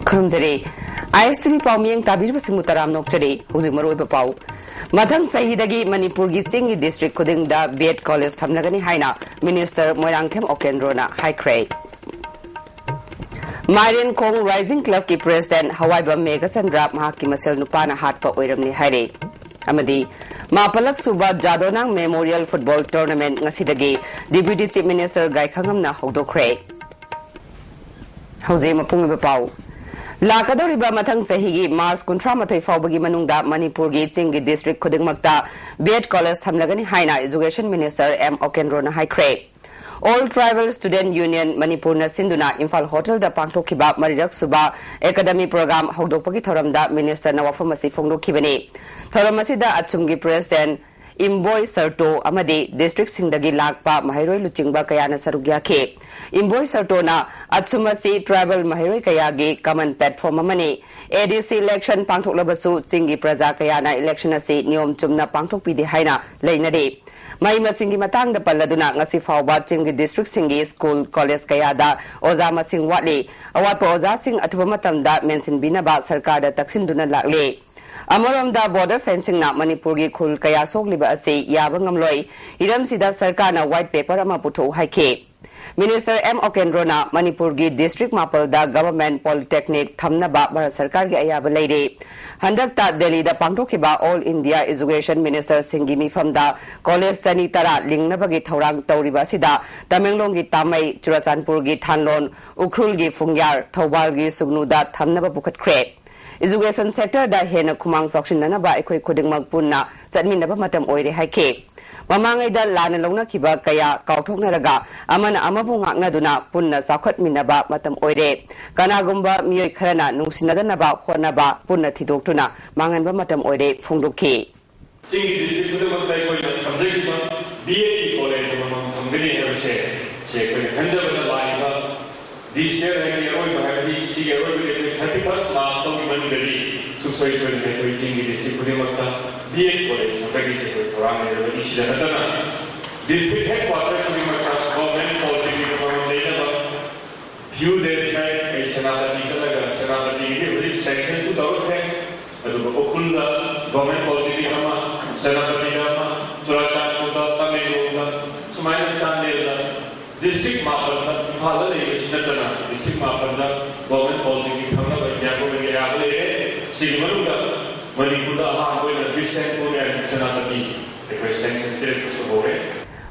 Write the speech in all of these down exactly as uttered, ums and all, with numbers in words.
ꯈꯨꯔꯨꯝꯖꯔꯤ꯫ ꯑꯥꯏ ꯑꯦꯁ T V ꯄꯥꯎ ꯃꯤꯠꯌꯦꯡ ꯇꯥꯕꯤꯔꯤꯕꯁꯤꯡꯕꯨ ꯇꯔꯥꯝꯅ ꯑꯣꯛꯆꯔꯤ꯫ ꯍꯧꯖꯤꯛ ꯃꯔꯨꯑꯣꯏꯕ ꯄꯥꯎ꯫ ꯃꯊꯪ ꯆꯍꯤꯗꯒꯤ ꯃꯅꯤꯄꯨꯔꯒꯤ ꯆꯤꯡꯒꯤ district ꯈꯨꯗꯤꯡꯗ B.Ed college ꯊꯝꯂꯒꯅꯤ ꯍꯥꯏꯅ Minister ꯃꯣꯏꯔꯥꯡꯊꯦꯝ ꯑꯣꯀꯦꯟꯗ꯭ꯔꯣꯅ ꯍꯥꯏꯈ꯭ꯔꯦ꯫ ꯃꯥꯏꯔꯦꯟꯈꯣꯡ Rising Clubꯀꯤ President ꯍꯋꯥꯏꯕꯝ ꯃꯦꯘꯆꯟꯗ꯭ꯔ ꯃꯍꯥꯛꯀꯤ ꯃꯁꯦꯜ ꯅꯨꯄꯥꯅ ꯍꯥꯠꯄ ꯑꯣꯏꯔꯝꯂꯦ ꯍꯥꯏꯔꯦ꯫ ꯑꯃꯗꯤ ꯃꯥꯄꯜꯂꯛ ꯁꯨꯕ ꯖꯥꯗꯣꯅꯥꯡ Memorial Football Tournament ꯉꯁꯤꯗꯒꯤ Deputy Chief Minister ꯒꯥꯏꯈꯪꯉꯝꯅ ꯍꯧꯗꯣꯛꯈ꯭ꯔꯦ꯫ ꯍꯧꯖꯤꯛ ꯃꯄꯨꯡ ꯑꯣꯏꯕ ꯄꯥꯎ꯫ ꯂꯥꯛꯀꯗꯧꯔꯤꯕ ꯃꯊꯪ ꯆꯍꯤꯒꯤ March ꯀꯨꯟꯊ꯭ꯔꯥ ꯃꯥꯊꯣꯏ ꯐꯥꯎꯕꯒꯤ ꯃꯅꯨꯡꯗ ꯃꯅꯤꯄꯨꯔꯒꯤ ꯆꯤꯡꯒꯤ district ꯈꯨꯗꯤꯡꯃꯛꯇ B.Ed college ꯊꯝꯂꯒꯅꯤ ꯍꯥꯏꯅ Education Minister ꯑꯦꯝ ꯑꯣꯀꯦꯟꯗ꯭ꯔꯣꯅ ꯍꯥꯏꯈ꯭ꯔꯦ꯫ All Tribal Student Union ꯃꯅꯤꯄꯨꯔꯅ ꯁꯤꯟꯗꯨꯅ ꯏꯝꯐꯥꯜ ꯍꯣꯇꯦꯜꯗ ꯄꯥꯡꯊꯣꯛꯈꯤꯕ ꯃꯔꯤꯔꯛ ꯁꯨꯕ academy program ꯍꯧꯗꯣꯛꯄꯒꯤ ꯊꯧꯔꯝꯗ Ministerꯅ ꯋꯥꯐꯝ ꯑꯁꯤ ꯐꯣꯡꯗꯣꯛꯈꯤꯕꯅꯤ꯫ ꯊꯧꯔꯝ ꯑꯁꯤꯗ ꯑꯆꯨꯝꯒꯤ President ꯏꯝꯕꯣꯏ ꯁꯔꯇꯣ ꯑꯃꯗꯤ districtꯁꯤꯡꯗꯒꯤ ꯂꯥꯛꯄ ꯃꯍꯩꯔꯣꯏ ꯂꯨꯆꯤꯡꯕ ꯀꯌꯥꯅ ꯁꯔꯨꯛ ꯌꯥꯈꯤ꯫ ꯏꯝꯕꯣꯏ ꯁꯔꯇꯣꯅ ꯑꯆꯨꯝ ꯑꯁꯤ tribal ꯃꯍꯩꯔꯣꯏ ꯀꯌꯥꯒꯤ common platform ꯑꯃꯅꯤ꯫ ADC election ꯄꯥꯡꯊꯣꯛꯂꯕꯁꯨ ꯆꯤꯡꯒꯤ ꯄ꯭ꯔꯖꯥ ꯀꯌꯥꯅ election ꯑꯁꯤ ꯅꯤꯌꯣꯝ ꯆꯨꯝꯅ ꯄꯥꯡꯊꯣꯛꯄꯤꯗꯦ ꯍꯥꯏꯅ ꯂꯩꯅꯔꯤ꯫ ꯃꯍꯩ ꯃꯁꯤꯡꯒꯤ ꯃꯇꯥꯡꯗ ꯄꯜꯂꯗꯨꯅ ꯉꯁꯤ ꯐꯥꯎꯕ ꯆꯤꯡꯒꯤ districtꯁꯤꯡꯒꯤ school, college ꯀꯌꯥꯗ ꯑꯣꯖꯥ ꯃꯁꯤꯡ ꯋꯥꯠꯂꯤ꯫ ꯑꯋꯥꯠꯄ ꯑꯣꯖꯥꯁꯤꯡ ꯑꯊꯨꯕ ꯃꯇꯝꯗ ꯃꯦꯟꯁꯤꯟꯕꯤꯅꯕ ꯁꯔꯀꯥꯔꯗ ꯇꯛꯁꯤꯟꯗꯨꯅ ꯂꯥꯛꯂꯤ꯫ ꯑꯃꯔꯣꯝꯗ border fencingꯅ ꯃꯅꯤꯄꯨꯔꯒꯤ ꯈꯨꯜ ꯀꯌꯥ ꯁꯣꯛꯂꯤꯕ ꯑꯁꯤ ꯌꯥꯕ ꯉꯝꯂꯣꯏ꯫ ꯍꯤꯔꯝꯁꯤꯗ ꯁꯔꯀꯥꯔꯅ white paper ꯑꯃ ꯄꯨꯊꯣꯛꯎ ꯍꯥꯏꯈꯤ꯫ Minister ꯑꯦꯝ ꯑꯣꯀꯦꯟꯗ꯭ꯔꯣꯅ ꯃꯅꯤꯄꯨꯔꯒꯤ district ꯃꯥꯄꯜꯗ Government Polytechnic ꯊꯝꯅꯕ ꯚꯥꯔꯠ ꯁꯔꯀꯥꯔꯒꯤ ꯑꯌꯥꯕ ꯂꯩꯔꯤ꯫ ꯍꯟꯗꯛꯇ ꯗꯦꯜꯂꯤꯗ ꯄꯥꯡꯊꯣꯛꯈꯤꯕ All India Education Ministerꯁꯤꯡꯒꯤ ꯃꯤꯐꯝꯗ college ꯆꯅꯤ ꯇꯔꯥ ꯂꯤꯡꯅꯕꯒꯤ ꯊꯧꯔꯥꯡ ꯇꯧꯔꯤꯕ ꯑꯁꯤꯗ ꯇꯃꯦꯡꯂꯣꯡꯒꯤ ꯇꯥꯃꯩ, ꯆꯨꯔꯆꯥꯟꯄꯨꯔꯒꯤ ꯊꯥꯟꯂꯣꯟ, ꯎꯈ꯭ꯔꯨꯜꯒꯤ ꯐꯨꯡꯌꯥꯔ, ꯊꯧꯕꯥꯜꯒꯤ ꯁꯨꯒꯅꯨꯗ ꯊꯝꯅꯕ ꯄꯨꯈꯠꯈ꯭ꯔꯦ꯫ Education sectorꯗ ꯍꯦꯟꯅ ꯈꯨꯃꯥꯡ ꯆꯥꯎꯁꯤꯟꯅꯅꯕ ꯑꯩꯈꯣꯏ ꯈꯨꯗꯤꯡꯃꯛ ꯄꯨꯟꯅ ꯆꯠꯃꯤꯟꯅꯕ ꯃꯇꯝ ꯑꯣꯏꯔꯦ ꯍꯥꯏꯈꯤ꯫ ꯃꯃꯥꯡꯉꯩꯗ ꯂꯥꯟꯅ ꯂꯧꯅꯈꯤꯕ ꯀꯌꯥ ꯀꯥꯎꯊꯣꯛꯅꯔꯒ ꯑꯃꯅ ꯑꯃꯕꯨ ꯉꯥꯛꯅꯗꯨꯅ ꯄꯨꯟꯅ ꯆꯥꯎꯈꯠꯃꯤꯟꯅꯕ ꯃꯇꯝ ꯑꯣꯏꯔꯦ꯫ ꯀꯅꯥꯒꯨꯝꯕ ꯃꯤꯑꯣꯏ ꯈꯔꯅ ꯅꯨꯡꯁꯤꯅꯗꯅꯕ ꯍꯣꯠꯅꯕ ꯄꯨꯟꯅ ꯊꯤꯗꯣꯛꯇꯨꯅ ꯃꯥꯡꯍꯟꯕ ꯃꯇꯝ ꯑꯣꯏꯔꯦ ꯐꯣꯡꯗꯣꯛꯈꯤ꯫ ꯆꯤꯡꯒꯤ district ꯈꯨꯗꯤꯡꯃꯛꯇ ꯑꯩꯈꯣꯏꯅ ꯊꯝꯖꯈꯤꯕ B.Edꯀꯤ college ꯑꯃꯃꯝ ꯊꯝꯒꯅꯤ ꯍꯥꯏꯕꯁꯦ, ꯁꯤ ꯑꯩꯈꯣꯏꯅ ꯈꯟꯖꯕꯗ ꯂꯥꯛꯏꯕ this year ꯍꯥꯏꯗꯤ ꯑꯔꯣꯏꯕ ꯍꯥꯏꯕꯗꯤ ꯁꯤꯒꯤ ꯑꯔꯣꯏꯕ date thirty first March ꯐꯥꯎꯒꯤ ꯃꯅꯨꯡꯗꯗꯤ ꯁꯨꯡꯁꯣꯏ ꯁꯣꯏꯗꯅ ꯑꯩꯈꯣꯏ ꯆꯤꯡꯒꯤ district ꯈꯨꯗꯤꯡꯃꯛꯇ B.Ed college ꯊꯝꯕꯒꯤꯁꯦ ꯑꯩꯈꯣꯏ ꯊꯧꯔꯥꯡ ꯂꯩꯔꯕꯅꯤ꯫ ꯁꯤꯗ ꯅꯠꯇꯅ district headquarter ꯈꯨꯗꯤꯡꯃꯛꯇ government polytechnic ꯑꯃꯃꯝ ꯂꯩꯅꯕ few days back ꯑꯩ ꯁꯦꯅꯥꯄꯇꯤ ꯆꯠꯂꯒ ꯁꯦꯅꯥꯄꯇꯤ ꯒꯣꯔꯃꯦꯟ ꯄꯣꯂꯤꯇꯦꯛꯅꯤꯛ ꯑꯃ, ꯁꯦꯅꯥꯄꯇꯤꯗ ꯑꯃ, ꯆꯨꯔꯥꯆꯥꯟꯄꯨꯔꯗ, ꯇꯃꯦꯡꯂꯣꯡꯗ, ꯁꯨꯃꯥꯏꯅ ꯆꯥꯟꯗꯦꯜꯗ ꯗꯤꯁꯇ꯭ꯔꯤꯛ ꯃꯥꯄꯟꯗ, ꯏꯝꯐꯥꯜꯗ ꯂꯩꯕꯁꯤ ꯅꯠꯇꯅ ꯗꯤꯁꯇ꯭ꯔꯤꯛ ꯃꯥꯄꯟꯗ ꯒꯣꯔꯃꯦꯟ ꯄꯣꯂꯤꯇꯦꯛꯅꯤꯛ ꯈꯪꯅꯕ ꯏꯟꯗꯤꯌꯥ ꯒꯣꯔꯃꯦꯟꯒꯤ ꯑꯌꯥꯕ ꯂꯩꯔꯦ꯫ ꯁꯤꯒꯤ ꯃꯅꯨꯡꯗ ꯃꯅꯤꯄꯨꯔꯗ ꯑꯍꯥꯟꯕ ꯑꯣꯏꯅ ꯕꯤꯁꯦꯟꯄꯨꯔ and ꯁꯦꯅꯥꯄꯇꯤ ꯑꯩꯈꯣꯏ ꯁꯦꯡꯁꯟ ꯄꯤꯔꯛꯄꯁꯨ ꯍꯧꯔꯦ꯫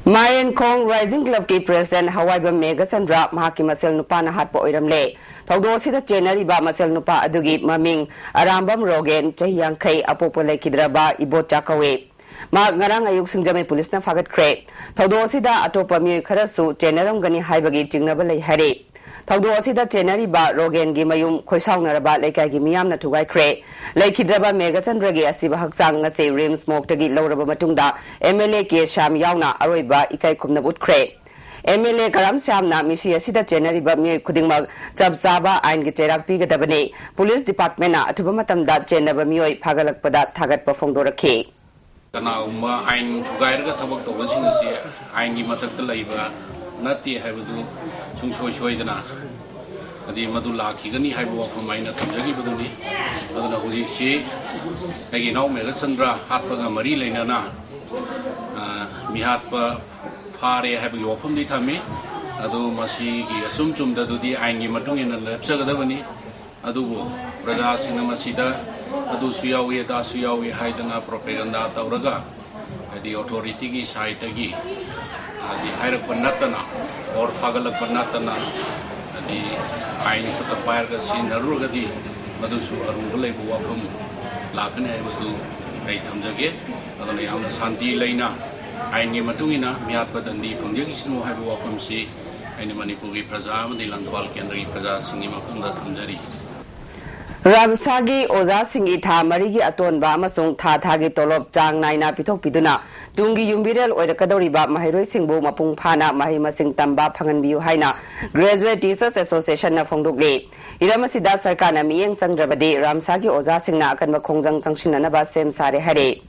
ꯃꯥꯌꯦꯟꯈꯣꯡ ꯔꯥꯏꯖꯤꯡ ꯀ꯭ꯂꯕꯀꯤ ꯄ꯭ꯔꯦꯁꯤꯗꯦꯟꯠ ꯍꯋꯥꯏꯕꯝ ꯃꯦꯘꯆꯟꯗ꯭ꯔ ꯃꯍꯥꯛꯀꯤ ꯃꯁꯦꯜ ꯅꯨꯄꯥꯅ ꯍꯥꯠꯄ ꯑꯣꯏꯔꯝꯂꯦ꯫ ꯊꯧꯗꯣꯛ ꯑꯁꯤꯗ ꯆꯦꯟꯅꯔꯤꯕ ꯃꯁꯦꯜ ꯅꯨꯄꯥ ꯑꯗꯨꯒꯤ ꯃꯃꯤꯡ ꯑꯔꯥꯝꯕꯝ ꯔꯣꯒꯦꯟ, ꯆꯍꯤ ꯌꯥꯡꯈꯩ, ꯑꯄꯣꯛꯄ ꯂꯩꯈꯤꯗ꯭ꯔꯕ ꯏꯕꯣꯆꯥ ꯀꯧꯏ꯫ ꯃꯍꯥꯛ ꯉꯔꯥꯡ ꯑꯌꯨꯛ ꯁꯤꯡꯖꯃꯩ ꯄꯨꯂꯤꯁꯅ ꯐꯥꯒꯠꯈ꯭ꯔꯦ꯫ ꯊꯧꯗꯣꯛ ꯑꯁꯤꯗ ꯑꯇꯣꯞꯄ ꯃꯤꯑꯣꯏ ꯈꯔꯁꯨ ꯆꯦꯟꯅꯔꯝꯒꯅꯤ ꯍꯥꯏꯕꯒꯤ ꯆꯤꯡꯅꯕ ꯂꯩ ꯍꯥꯏꯔꯤ꯫ ꯊꯧꯗꯣꯛ ꯑꯁꯤꯗ ꯆꯦꯟꯅꯔꯤꯕ ꯔꯣꯒꯦꯟꯒꯤ ꯃꯌꯨꯝ ꯈꯣꯏꯁꯥꯎꯅꯔꯕ ꯂꯩꯀꯥꯏꯒꯤ ꯃꯤꯌꯥꯝꯅ ꯊꯨꯒꯥꯏꯈ꯭ꯔꯦ꯫ ꯂꯩꯈꯤꯗ꯭ꯔꯕ ꯃꯦꯘꯆꯟꯗ꯭ꯔꯒꯤ ꯑꯁꯤꯕ ꯍꯛꯆꯥꯡ ꯉꯁꯤ ꯔꯤꯝꯁ ꯃꯣꯔꯒꯇꯒꯤ ꯂꯧꯔꯕ ꯃꯇꯨꯡꯗ M L A K Shyam ꯌꯥꯎꯅ ꯑꯔꯣꯏꯕ ꯏꯀꯥꯏ ꯈꯨꯝꯅꯕ ꯎꯠꯈ꯭ꯔꯦ꯫ ꯑꯦꯝ ꯑꯦꯜ ꯑꯦ ꯀꯔꯝ ꯁ꯭ꯌꯥꯝꯅ ꯃꯤꯁꯤ ꯑꯁꯤꯗ ꯆꯦꯟꯅꯔꯤꯕ ꯃꯤꯑꯣꯏ ꯈꯨꯗꯤꯡꯃꯛ ꯆꯞ ꯆꯥꯕ ꯑꯥꯏꯟꯒꯤ ꯆꯩꯔꯥꯛ ꯄꯤꯒꯗꯕꯅꯤ꯫ ꯄꯨꯂꯤꯁ ꯗꯤꯄꯥꯔꯠꯃꯦꯟꯠꯅ ꯑꯊꯨꯕ ꯃꯇꯝꯗ ꯆꯦꯟꯅꯕ ꯃꯤꯑꯣꯏ ꯐꯥꯒꯠꯂꯛꯄꯗ ꯊꯥꯒꯠꯄ ꯐꯣꯡꯗꯣꯔꯛꯈꯤ꯫ ꯀꯅꯥꯒꯨꯝꯕ ꯑꯥꯏꯟ ꯊꯨꯒꯥꯏꯔꯒ ꯊꯕꯛ ꯇꯧꯕꯁꯤꯡ ꯑꯁꯤ ꯑꯥꯏꯟꯒꯤ ꯃꯊꯛꯇ ꯂꯩꯕ ꯅꯠꯇꯦ ꯍꯥꯏꯕꯗꯨ ꯁꯨꯡꯁꯣꯏ ꯁꯣꯏꯗꯅ, ꯍꯥꯏꯗꯤ, ꯃꯗꯨ ꯂꯥꯛꯈꯤꯒꯅꯤ ꯍꯥꯏꯕ ꯋꯥꯐꯝ ꯑꯩꯅ ꯊꯝꯖꯈꯤꯕꯗꯨꯅꯤ꯫ ꯑꯗꯨꯅ ꯍꯧꯖꯤꯛꯁꯤ ꯑꯩꯒꯤ ꯏꯅꯥꯎ ꯃꯦꯘꯆꯟꯗ꯭ꯔ ꯍꯥꯠꯄꯒ ꯃꯔꯤ ꯂꯩꯅꯅ, ꯑ, ꯃꯤꯍꯥꯠꯄ ꯐꯥꯔꯦ ꯍꯥꯏꯕꯒꯤ ꯋꯥꯐꯝꯗꯤ ꯊꯝꯃꯤ꯫ ꯑꯗꯨ ꯃꯁꯤꯒꯤ ꯑꯆꯨꯝ ꯆꯨꯝꯗꯗꯨꯗꯤ ꯑꯥꯏꯟꯒꯤ ꯃꯇꯨꯡ ꯏꯟꯅ ꯂꯦꯞꯆꯒꯗꯕꯅꯤ꯫ ꯑꯗꯨꯕꯨ ꯄ꯭ꯔꯖꯥꯁꯤꯡꯅ ꯃꯁꯤꯗ ꯑꯗꯨꯁꯨ ꯌꯥꯎꯏ, ꯑꯗꯥꯁꯨ ꯌꯥꯎꯏ ꯍꯥꯏꯗꯅ ꯄ꯭ꯔꯣꯄꯦꯒꯟꯗꯥ ꯇꯧꯔꯒ, ꯍꯥꯏꯗꯤ, ꯑꯣꯊꯣꯔꯤꯇꯤꯒꯤ ꯁꯥꯏꯠꯇꯒꯤ, ꯍꯥꯏꯗꯤ, ꯍꯥꯏꯔꯛꯄ ꯅꯠꯇꯅ, ꯑꯣꯔ ꯐꯥꯒꯠꯂꯛꯄ ꯅꯠꯇꯅ, ꯍꯥꯏꯗꯤ, ꯑꯥꯏꯟ ꯈꯨꯠꯇ ꯄꯥꯏꯔꯒ ꯁꯤꯖꯤꯟꯅꯔꯨꯔꯒꯗꯤ ꯃꯗꯨꯁꯨ ꯑꯔꯨꯕ ꯂꯩꯕ ꯋꯥꯐꯝ ꯂꯥꯛꯀꯅꯤ ꯍꯥꯏꯕꯗꯨ ꯑꯩ ꯊꯝꯖꯒꯦ꯫ ꯑꯗꯨꯅ ꯌꯥꯝꯅ ꯁꯥꯟꯇꯤ ꯂꯩꯅ ꯑꯥꯏꯟꯒꯤ ꯃꯇꯨꯡ ꯏꯟꯅ ꯃꯤꯍꯥꯠꯄ ꯗꯟꯗꯤ ꯐꯪꯖꯈꯤꯁꯅꯨ ꯍꯥꯏꯕ ꯋꯥꯐꯝꯁꯤ ꯑꯩꯅ ꯃꯅꯤꯄꯨꯔꯒꯤ ꯄ꯭ꯔꯖꯥ ꯑꯃꯗꯤ ꯂꯪꯐꯥꯜ ꯀꯦꯟꯗ꯭ꯔꯒꯤ ꯄ꯭ꯔꯖꯥꯁꯤꯡꯒꯤ ꯃꯐꯝꯗ ꯊꯝꯖꯔꯤ꯫ ꯔꯥꯝꯁꯥꯒꯤ ꯑꯣꯖꯥꯁꯤꯡꯒꯤ ꯊꯥ ꯃꯔꯤꯒꯤ ꯑꯇꯣꯟꯕ ꯑꯃꯁꯨꯡ ꯊꯥ ꯊꯥꯒꯤ ꯇꯣꯂꯣꯞ ꯆꯥꯡ ꯅꯥꯏꯅ ꯄꯤꯊꯣꯛꯄꯤꯗꯨꯅ ꯇꯨꯡꯒꯤ ꯌꯨꯝꯕꯤꯔꯦꯜ ꯑꯣꯏꯔꯛꯀꯗꯧꯔꯤꯕ ꯃꯍꯩꯔꯣꯏꯁꯤꯡꯕꯨ ꯃꯄꯨꯡ ꯐꯥꯅ ꯃꯍꯩ ꯃꯁꯤꯡ ꯇꯝꯕ ꯐꯪꯍꯟꯕꯤꯌꯨ ꯍꯥꯏꯅ Graduate Teachers Associationꯅ ꯐꯣꯡꯗꯣꯛꯂꯤ꯫ ꯍꯤꯔꯝ ꯑꯁꯤꯗ ꯁꯔꯀꯥꯔꯅ ꯃꯤꯠꯌꯦꯡ ꯆꯪꯗ꯭ꯔꯕꯗꯤ ꯔꯥꯝꯁꯥꯒꯤ ꯑꯣꯖꯥꯁꯤꯡꯅ ꯑꯀꯟꯕ ꯈꯣꯡꯖꯪ ꯆꯪꯁꯤꯟꯅꯅꯕ ꯁꯦꯝ ꯁꯥꯔꯦ ꯍꯥꯏꯔꯦ꯫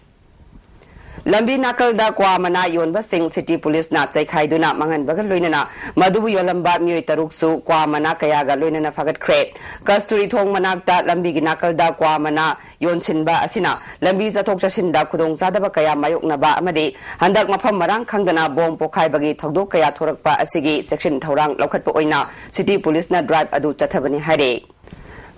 ꯂꯝꯕꯤ ꯅꯥꯀꯜꯗ ꯀ꯭ꯋꯥ ꯃꯅꯥ ꯌꯣꯟꯕꯁꯤꯡ city police ꯅ ꯆꯩꯈꯥꯏꯗꯨꯅ ꯃꯥꯡꯍꯟꯕꯒ ꯂꯣꯏꯅꯅ ꯃꯗꯨꯕꯨ ꯌꯣꯜꯂꯝꯕ ꯃꯤꯑꯣꯏ ꯇꯔꯨꯛꯁꯨ ꯀ꯭ꯋꯥ ꯃꯅꯥ ꯀꯌꯥꯒ ꯂꯣꯏꯅꯅ ꯐꯥꯒꯠꯈ꯭ꯔꯦ꯫ ꯀꯁꯇꯨꯔꯤ ꯊꯣꯡ ꯃꯅꯥꯛꯇ ꯂꯝꯕꯤꯒꯤ ꯅꯥꯀꯜꯗ ꯀ꯭ꯋꯥ ꯃꯅꯥ ꯌꯣꯟꯁꯤꯟꯕ ꯑꯁꯤꯅ ꯂꯝꯕꯤ ꯆꯠꯊꯣꯛ ꯆꯠꯁꯤꯟꯗ ꯈꯨꯗꯣꯡꯆꯥꯗꯕ ꯀꯌꯥ ꯃꯥꯌꯣꯛꯅꯕ ꯑꯃꯗꯤ ꯍꯟꯗꯛ ꯃꯐꯝ ꯃꯔꯥꯡ ꯈꯪꯗꯅ ꯕꯣꯝ ꯄꯣꯈꯥꯏꯕꯒꯤ ꯊꯧꯗꯣꯛ ꯀꯌꯥ ꯊꯣꯔꯛꯄ ꯑꯁꯤꯒꯤ ꯆꯦꯛꯁꯤꯟ ꯊꯧꯔꯥꯡ ꯂꯧꯈꯠꯄ ꯑꯣꯏꯅ city police ꯅ drive ꯑꯗꯨ ꯆꯠꯊꯕꯅꯤ ꯍꯥꯏꯔꯦ꯫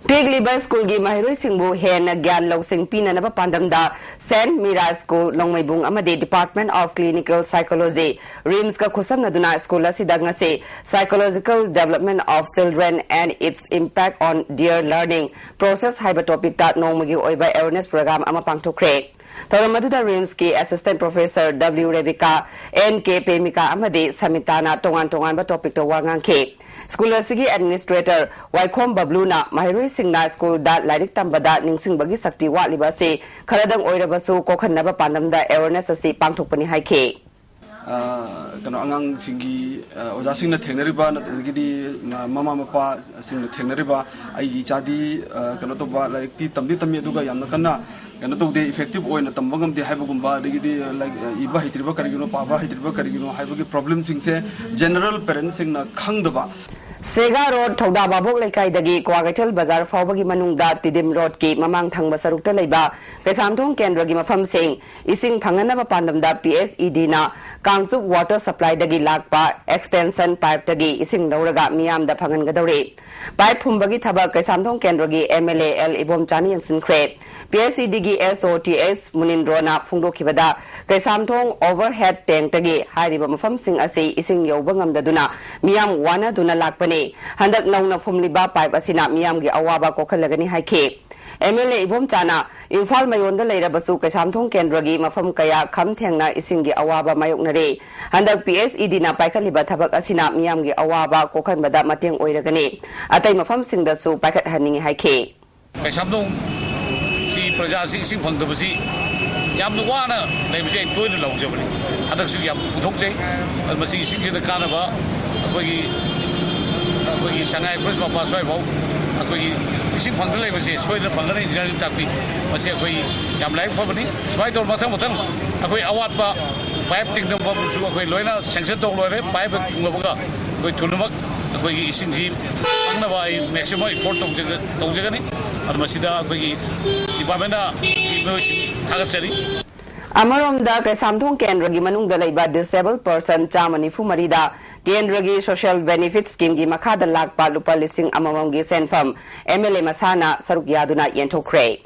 ꯄꯤꯛꯂꯤꯕ ꯁ꯭ꯀꯨꯜꯒꯤ ꯃꯍꯩꯔꯣꯏꯁꯤꯡꯕꯨ ꯍꯦꯟꯅ ꯒ꯭ꯌꯥꯟ ꯂꯧꯁꯤꯡ ꯄꯤꯅꯅꯕ ꯄꯥꯟꯗꯝꯗ Saint Mira School ꯅꯣꯡꯃꯩꯕꯨꯡ ꯑꯃꯗꯤ Department of Clinical Psychology, RIMS ꯀ ꯈꯨꯠꯁꯝꯅꯗꯨꯅ ꯁ꯭ꯀꯨꯜ ꯑꯁꯤꯗ ꯉꯁꯤ Psychological Development of Children and Its Impact on Their Learning Process ꯍꯥꯏꯕ topic ꯇ ꯅꯣꯡꯃꯒꯤ ꯑꯣꯏꯕ awareness program ꯑꯃ ꯄꯥꯡꯊꯣꯛꯈ꯭ꯔꯦ꯫ ꯊꯧꯔꯝ ꯑꯗꯨꯗ RIMS ꯀꯤ Assistant Professor W Rebika, N K ꯄꯦꯃꯤꯀꯥ ꯑꯃꯗꯤ ꯁꯃꯤꯇꯥꯅ ꯇꯣꯉꯥꯟ ꯇꯣꯉꯥꯟꯕ topic ꯇ ꯋꯥ ꯉꯥꯡꯈꯤ꯫ ꯁ꯭ꯀꯨꯜ ꯑꯁꯤꯒꯤ administrator ꯋꯥꯏꯈꯣꯝ ꯕꯕ꯭ꯂꯨꯅ ꯃꯍꯩꯔꯣꯏꯁꯤꯡꯅ ꯁ꯭ꯀꯨꯜꯗ ꯂꯥꯏꯔꯤꯛ ꯇꯝꯕꯗ ꯅꯤꯡꯁꯤꯡꯕꯒꯤ ꯁꯛꯇꯤ ꯋꯥꯠꯂꯤꯕ ꯑꯁꯤ ꯈꯔꯗꯪ ꯑꯣꯏꯔꯕꯁꯨ ꯀꯣꯛꯍꯟꯅꯕ ꯄꯥꯟꯗꯝꯗ awareness ꯑꯁꯤ ꯄꯥꯡꯊꯣꯛꯄꯅꯤ ꯍꯥꯏꯈꯤ꯫ ꯑ, ꯀꯩꯅꯣ, ꯑꯉꯥꯡꯁꯤꯡꯒꯤ, ꯑ, ꯑꯣꯖꯥꯁꯤꯡꯅ ꯊꯦꯡꯅꯔꯤꯕ, ꯅꯠꯇ꯭ꯔꯒꯗꯤ ꯃ-, ꯃꯃꯥ ꯃꯄꯥꯁꯤꯡꯅ ꯊꯦꯡꯅꯔꯤꯕ, "ꯑꯩꯒꯤ ꯏꯆꯥꯗꯤ, ꯑ, ꯀꯩꯅꯣ ꯇꯧꯕ, ꯂꯥꯏꯔꯤꯛꯇꯤ ꯇꯝꯗꯤ ꯇꯝꯃꯤ, ꯑꯗꯨꯒ ꯌꯥꯝꯅ ꯀꯟꯅ, ꯀꯩꯅꯣ ꯇꯧꯗꯦ, effective ꯑꯣꯏꯅ ꯇꯝꯕ ꯉꯝꯗꯦ" ꯍꯥꯏꯕꯒꯨꯝꯕ, ꯑꯗꯒꯤꯗꯤ ꯂꯥꯏꯔꯤꯛ, ꯏꯕ ꯍꯩꯇ꯭ꯔꯤꯕ ꯀꯔꯤꯒꯤꯅꯣ, ꯄꯥꯕ ꯍꯩꯇ꯭ꯔꯤꯕ ꯀꯔꯤꯒꯤꯅꯣ ꯍꯥꯏꯕꯒꯤ problemꯁꯤꯡꯁꯦ general parentꯁꯤꯡꯅ ꯈꯪꯗꯕ꯫ ꯁꯦꯒꯥ ꯔꯣꯗ, ꯊꯧꯗꯥ ꯚꯥꯕꯣꯛ ꯂꯩꯀꯥꯏꯗꯒꯤ ꯀ꯭ꯋꯥꯀꯩꯊꯦꯜ ꯕꯖꯥꯔ ꯐꯥꯎꯕꯒꯤ ꯃꯅꯨꯡꯗ ꯇꯤꯗꯤꯝ ꯔꯣꯗꯀꯤ ꯃꯃꯥꯡ ꯊꯪꯕ ꯁꯔꯨꯛꯇ ꯂꯩꯕ ꯀꯩꯁꯥꯝꯊꯣꯡ ꯀꯦꯟꯗ꯭ꯔꯒꯤ ꯃꯐꯝꯁꯤꯡ ꯏꯁꯤꯡ ꯐꯪꯍꯟꯅꯕ ꯄꯥꯟꯗꯝꯗ P S E Dꯅ Kangchup water supplyꯗꯒꯤ ꯂꯥꯛꯄ extension pipeꯇꯒꯤ ꯏꯁꯤꯡ ꯂꯧꯔꯒ ꯃꯤꯌꯥꯝꯗ ꯐꯪꯍꯟꯒꯗꯧꯔꯤ꯫ Pipe ꯐꯨꯝꯕꯒꯤ ꯊꯕꯛ ꯀꯩꯁꯥꯝꯊꯣꯡ ꯀꯦꯟꯗ꯭ꯔꯒꯤ M L A L ꯏꯕꯣꯝꯆꯥꯅ ꯌꯦꯡꯁꯤꯟꯈ꯭ꯔꯦ꯫ P S E Dꯒꯤ S O T S ꯃꯨꯅꯤꯟꯗ꯭ꯔꯣꯅ ꯐꯣꯡꯗꯣꯛꯈꯤꯕꯗ, Keishamthong overhead tankꯇꯒꯤ ꯍꯥꯏꯔꯤꯕ ꯃꯐꯝꯁꯤꯡ ꯑꯁꯤ ꯏꯁꯤꯡ ꯌꯧꯕ ꯉꯝꯗꯗꯨꯅ ꯃꯤꯌꯥꯝ ꯋꯥꯅꯗꯨꯅ ꯂꯥꯛꯄꯅꯤ꯫ ꯍꯟꯗꯛ ꯅꯧꯅ ꯐꯨꯝꯂꯤꯕ pipe ꯑꯁꯤꯅ ꯃꯤꯌꯥꯝꯒꯤ ꯑꯋꯥꯕ ꯀꯣꯛꯍꯜꯂꯒꯅꯤ ꯍꯥꯏꯈꯤ꯫ M L A ꯏꯕꯣꯝꯆꯥꯅ ꯏꯝꯐꯥꯜ ꯃꯌꯣꯟꯗ ꯂꯩꯔꯕꯁꯨ ꯀꯩꯁꯥꯝꯊꯣꯡ ꯀꯦꯟꯗ꯭ꯔꯒꯤ ꯃꯐꯝ ꯀꯌꯥ ꯈꯝ ꯊꯦꯡꯅ ꯏꯁꯤꯡꯒꯤ ꯑꯋꯥꯕ ꯃꯥꯌꯣꯛꯅꯔꯦ꯫ ꯍꯟꯗꯛ P S E Dꯅ ꯄꯥꯏꯈꯠꯂꯤꯕ ꯊꯕꯛ ꯑꯁꯤꯅ ꯃꯤꯌꯥꯝꯒꯤ ꯑꯋꯥꯕ ꯀꯣꯛꯍꯟꯕꯗ ꯃꯇꯦꯡ ꯑꯣꯏꯔꯒꯅꯤ꯫ ꯑꯇꯩ ꯃꯐꯝꯁꯤꯡꯗꯁꯨ ꯄꯥꯏꯈꯠꯍꯟꯅꯤꯡꯏ ꯍꯥꯏꯈꯤ꯫ ꯀꯩꯁꯥꯝꯊꯣꯡ ꯁꯤ ꯄ꯭ꯔꯖꯥꯁꯤ ꯏꯁꯤꯡ ꯐꯪꯗꯕꯁꯤ ꯌꯥꯝꯅ ꯋꯥꯅ ꯂꯩꯕꯁꯤ ꯑꯩ ꯇꯣꯏꯅ ꯂꯥꯎꯖꯕꯅꯤ꯫ ꯍꯟꯗꯛꯁꯨ ꯌꯥꯝ ꯄꯨꯊꯣꯛꯆꯩ꯫ ꯑꯗꯨ ꯃꯁꯤ ꯏꯁꯤꯡꯁꯤꯅ ꯀꯥꯟꯅꯕ ꯑꯩꯈꯣꯏꯒꯤ, ꯑꯩꯈꯣꯏꯒꯤ ꯁꯉꯥꯏ express ꯃꯄꯥ ꯁ꯭ꯋꯥꯏꯐꯥꯎ ꯑꯩꯈꯣꯏꯒꯤ ꯏꯁꯤꯡ ꯐꯪꯗ ꯂꯩꯕꯁꯦ ꯁꯣꯏꯗꯅ ꯐꯪꯒꯅꯤ, ꯏꯟꯖꯤꯅꯤꯌꯥꯔꯤꯡ ꯇꯥꯛꯄꯤ꯫ ꯃꯁꯤ ꯑꯩꯈꯣꯏ ꯌꯥꯝ ꯂꯥꯏꯕꯛ ꯐꯕꯅꯤ꯫ ꯁꯨꯃꯥꯏꯅ ꯇꯧꯔ ꯃꯊꯪ ꯃꯊꯪ ꯑꯩꯈꯣꯏ ꯑꯋꯥꯠꯄ ꯄꯥꯏꯞ ꯇꯤꯡꯅꯕ ꯃꯐꯝꯁꯨ ꯑꯩꯈꯣꯏ ꯂꯣꯏꯅ ꯁꯦꯡꯁꯟ ꯇꯧ ꯂꯣꯏꯔꯦ꯫ ꯄꯥꯏꯞ ꯇꯤꯡꯅꯕꯒ ꯑꯩꯈꯣꯏ ꯊꯨꯅꯃꯛ ꯑꯩꯈꯣꯏꯒꯤ ꯏꯁꯤꯡꯁꯤ ꯐꯪꯅꯕ ꯑꯩ ꯃꯦꯛꯁꯤꯃꯝ ꯏꯐꯣꯔꯠ ꯇꯧꯖꯒ-, ꯇꯧꯖꯒꯅꯤ꯫ ꯑꯗꯨ ꯃꯁꯤꯗ ꯑꯩꯈꯣꯏꯒꯤ ꯗꯤꯄꯥꯔꯠꯃꯦꯟꯅ ꯃꯤꯑꯣꯏꯁꯤꯡ ꯊꯥꯒꯠꯆꯔꯤ꯫ ꯑꯃꯔꯣꯝꯗ, ꯀꯩꯁꯥꯝꯊꯣꯡ ꯀꯦꯟꯗ꯭ꯔꯒꯤ ꯃꯅꯨꯡꯗ ꯂꯩꯕ disabled person ꯆꯥꯝꯃ ꯅꯤꯐꯨ ꯃꯔꯤꯗ ꯀꯦꯟꯗ꯭ꯔꯒꯤ social benefit schemeꯒꯤ ꯃꯈꯥꯗ ꯂꯥꯛꯄ ꯂꯨꯄꯥ ꯂꯤꯁꯤꯡ ꯑꯃꯃꯝꯒꯤ ꯁꯦꯟꯐꯝ MLA ꯃꯁꯥꯅ ꯁꯔꯨꯛ ꯌꯥꯗꯨꯅ ꯌꯦꯟꯊꯣꯛꯈ꯭ꯔꯦ꯫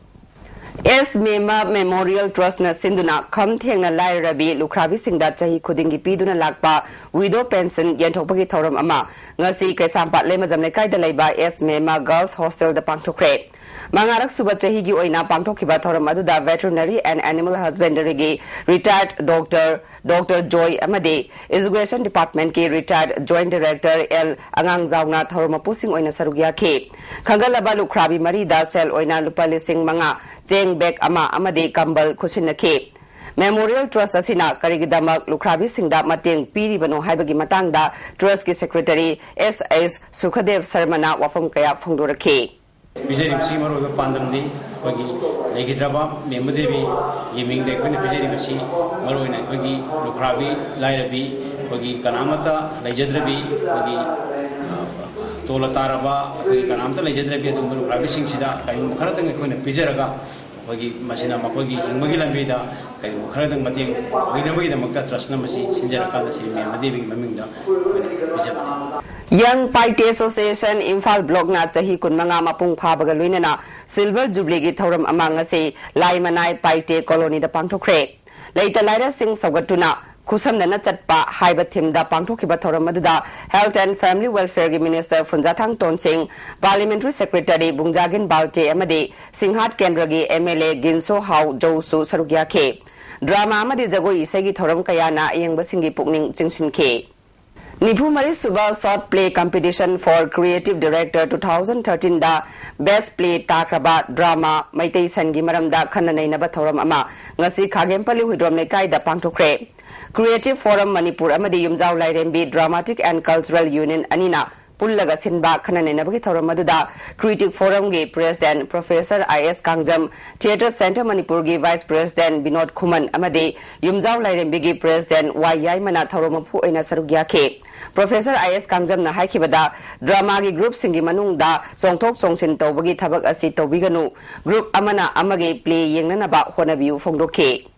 ꯑꯦꯁ ꯃꯦꯃ Memorial Trustꯅ ꯁꯤꯟꯗꯨꯅ ꯈꯝ ꯊꯦꯡꯅ ꯂꯥꯏꯔꯔꯕꯤ ꯂꯨꯈ꯭ꯔꯥꯕꯤꯁꯤꯡꯗ ꯆꯍꯤ ꯈꯨꯗꯤꯡꯒꯤ ꯄꯤꯗꯨꯅ ꯂꯥꯛꯄ widow pension ꯌꯦꯟꯊꯣꯛꯄꯒꯤ ꯊꯧꯔꯝ ꯑꯃ ꯉꯁꯤ ꯀꯩꯁꯥꯝꯄꯥꯠ ꯂꯩꯃꯖꯝ ꯂꯩꯀꯥꯏꯗ ꯂꯩꯕ ꯑꯦꯁ ꯃꯦꯃ Girls Hostelꯗ ꯄꯥꯡꯊꯣꯛꯈ꯭ꯔꯦ꯫ ꯃꯉꯥꯔꯛ ꯁꯨꯕ ꯆꯍꯤꯒꯤ ꯑꯣꯏꯅ ꯄꯥꯡꯊꯣꯛꯈꯤꯕ ꯊꯧꯔꯝ ꯑꯗꯨꯗ Veterinary and Animal Husbandryꯒꯤ retired doctor, Doctor Joy ꯑꯃꯗꯤ Education Departmentꯀꯤ retired Joint Director L ꯑꯉꯥꯡꯖꯥꯎꯅ ꯊꯧꯔꯝ ꯃꯄꯨꯁꯤꯡ ꯑꯣꯏꯅ ꯁꯔꯨꯛ ꯌꯥꯈꯤ꯫ ꯈꯟꯒꯠꯂꯕ ꯂꯨꯈ꯭ꯔꯥꯕꯤ ꯃꯔꯤꯗ ꯁꯦꯜ ꯑꯣꯏꯅ ꯂꯨꯄꯥ ꯂꯤꯁꯤꯡ ꯃꯉꯥ, ꯆꯦꯡ bag ꯑꯃ ꯑꯃꯗꯤ ꯀꯝꯕꯜ ꯈꯨꯠꯁꯤꯟꯅꯈꯤ꯫ Memorial Trust ꯑꯁꯤꯅ ꯀꯔꯤꯒꯤꯗꯃꯛ ꯂꯨꯈ꯭ꯔꯥꯕꯤꯁꯤꯡꯗ ꯃꯇꯦꯡ ꯄꯤꯔꯤꯕꯅꯣ ꯍꯥꯏꯕꯒꯤ ꯃꯇꯥꯡꯗ Trustꯀꯤ Secretary S S ꯁꯨꯈꯗꯦꯕ ꯁꯔꯃꯅ ꯋꯥꯐꯝ ꯀꯌꯥ ꯐꯣꯡꯗꯣꯔꯛꯈꯤ꯫ ꯄꯤꯖꯔꯤꯕꯁꯤꯒꯤ ꯃꯔꯨꯑꯣꯏꯕ ꯄꯥꯟꯗꯝꯗꯤ ꯑꯩꯈꯣꯏꯒꯤ ꯂꯩꯈꯤꯗ꯭ꯔꯕ ꯃꯦꯝꯃ ꯗꯦꯕꯤ ꯒꯤ ꯃꯤꯡꯗ ꯑꯩꯈꯣꯏꯅ ꯄꯤꯖꯔꯤꯕꯁꯤ ꯃꯔꯨꯑꯣꯏꯅ ꯑꯩꯈꯣꯏꯒꯤ ꯂꯨꯈ꯭ꯔꯥꯕꯤ, ꯂꯥꯏꯔꯕꯤ, ꯑꯩꯈꯣꯏꯒꯤ ꯀꯅꯥꯃꯠꯇ ꯂꯩꯖꯗ꯭ꯔꯕꯤ, ꯑꯩꯈꯣꯏꯒꯤ, ꯑ, ꯇꯣꯜꯂ ꯇꯥꯔꯕ, ꯑꯩꯈꯣꯏꯒꯤ ꯀꯅꯥꯃꯠꯇ ꯂꯩꯖꯗ꯭ꯔꯕꯤ ꯑꯗꯨꯒꯨꯝꯕ ꯂꯨꯈ꯭ꯔꯥꯕꯤꯁꯤꯡꯁꯤꯗ ꯀꯔꯤꯒꯨꯝꯕ ꯈꯔꯇꯪ ꯑꯩꯈꯣꯏꯅ ꯄꯤꯖꯔꯒ ꯑꯩꯈꯣꯏꯒꯤ ꯃꯁꯤꯅ ꯃꯈꯣꯏꯒꯤ ꯍꯤꯡꯕꯒꯤ ꯂꯝꯕꯤꯗ ꯀꯔꯤꯒꯨꯝꯕ ꯈꯔꯗꯪ ꯃꯇꯦꯡ ꯑꯣꯏꯅꯕꯒꯤꯗꯃꯛꯇ Trustꯅ ꯃꯁꯤ ꯁꯤꯟꯖꯔꯀꯥꯟꯗ ꯁꯤꯔꯤ ꯃꯦꯝꯃ ꯗꯦꯕꯤꯒꯤ ꯃꯃꯤꯡꯗ ꯑꯩꯈꯣꯏꯅ ꯄꯤꯖꯕꯅꯤ꯫ Young Paite Association ꯏꯝꯐꯥꯜ Blockꯅ ꯆꯍꯤ ꯀꯨꯟꯃꯉꯥ ꯃꯄꯨꯡ ꯐꯥꯕꯒ ꯂꯣꯏꯅꯅ Silver Jubileeꯒꯤ ꯊꯧꯔꯝ ꯑꯃ ꯉꯁꯤ ꯂꯥꯏꯃꯅꯥꯏ ꯄꯥꯏꯇꯦ ꯀꯣꯂꯣꯅꯤꯗ ꯄꯥꯡꯊꯣꯛꯈ꯭ꯔꯦ꯫ ꯂꯩꯇ ꯂꯥꯏꯔꯁꯤꯡ ꯁꯧꯒꯠꯇꯨꯅ ꯈꯨꯠꯁꯝꯅꯅ ꯆꯠꯄ ꯍꯥꯏꯕ themeꯗ ꯄꯥꯡꯊꯣꯛꯈꯤꯕ ꯊꯧꯔꯝ ꯑꯗꯨꯗ Health and Family Welfareꯒꯤ Minister ꯐꯨꯟꯖꯥꯊꯥꯡ ꯇꯣꯟꯁꯤꯡ, Parliamentary Secretary ꯕꯨꯡꯖꯥꯒꯤꯟ Valte ꯑꯃꯗꯤ ꯁꯤꯡꯍꯥꯠ ꯀꯦꯟꯗ꯭ꯔꯒꯤ MLA ꯒꯤꯟꯁꯣ ꯍꯥꯎ ꯖꯧꯁꯨ ꯁꯔꯨꯛ ꯌꯥꯈꯤ꯫ ꯗ꯭ꯔꯥꯃꯥ ꯑꯃꯗꯤ ꯖꯒꯣꯏ ꯏꯁꯩꯒꯤ ꯊꯧꯔꯝ ꯀꯌꯥꯅ ꯑꯌꯦꯡꯕꯁꯤꯡꯒꯤ ꯄꯨꯛꯅꯤꯡ ꯆꯤꯡꯁꯤꯟꯈꯤ꯫ ꯅꯤꯐꯨ ꯃꯔꯤ ꯁꯨꯕ Short Play Competition for Creative Director two thousand thirteenꯗ Best Play ꯇꯥꯈ꯭ꯔꯕ ꯗ꯭ꯔꯥꯃꯥ ꯃꯩꯇꯩ ꯁꯟꯒꯤ ꯃꯔꯝꯗ ꯈꯟꯅ ꯅꯩꯅꯕ ꯊꯧꯔꯝ ꯑꯃ ꯉꯁꯤ ꯈꯥꯒꯦꯝꯄꯜꯂꯤ ꯍꯨꯏꯗ꯭ꯔꯣꯝ ꯂꯩꯀꯥꯏꯗ ꯄꯥꯡꯊꯣꯛꯈ꯭ꯔꯦ꯫ Creative Forum ꯃꯅꯤꯄꯨꯔ ꯑꯃꯗꯤ ꯌꯨꯝꯖꯥꯎ ꯂꯥꯏꯔꯦꯝꯕꯤ Dramatic and Cultural Union ꯑꯅꯤꯅ ꯄꯨꯜꯂꯒ ꯁꯤꯟꯕ ꯈꯟꯅ ꯅꯩꯅꯕꯒꯤ ꯊꯧꯔꯝ ꯑꯗꯨꯗ Critic Forumꯒꯤ President Professor I S Kangjam, Theatre Centre ꯃꯅꯤꯄꯨꯔꯒꯤ Vice President ꯕꯤꯅꯣꯗ ꯈꯨꯃꯟ ꯑꯃꯗꯤ ꯌꯨꯝꯖꯥꯎ ꯂꯥꯏꯔꯦꯝꯕꯤꯒꯤ President ꯋꯥꯏ ꯌꯥꯏꯃꯅ ꯊꯧꯔꯝ ꯃꯄꯨ ꯑꯣꯏꯅ ꯁꯔꯨꯛ ꯌꯥꯈꯤ꯫ Professor I S ꯀꯥꯡꯖꯝꯅ ꯍꯥꯏꯈꯤꯕꯗ, dramaꯒꯤ groupꯁꯤꯡꯒꯤ ꯃꯅꯨꯡꯗ ꯆꯣꯡꯊꯣꯛ ꯆꯣꯡꯁꯤꯟ ꯇꯧꯕꯒꯤ ꯊꯕꯛ ꯑꯁꯤ ꯇꯧꯕꯤꯒꯅꯨ, group ꯑꯃꯅ ꯑꯃꯒꯤ play ꯌꯦꯡꯅꯅꯕ ꯍꯣꯠꯅꯕꯤꯌꯨ ꯐꯣꯡꯗꯣꯛꯈꯤ꯫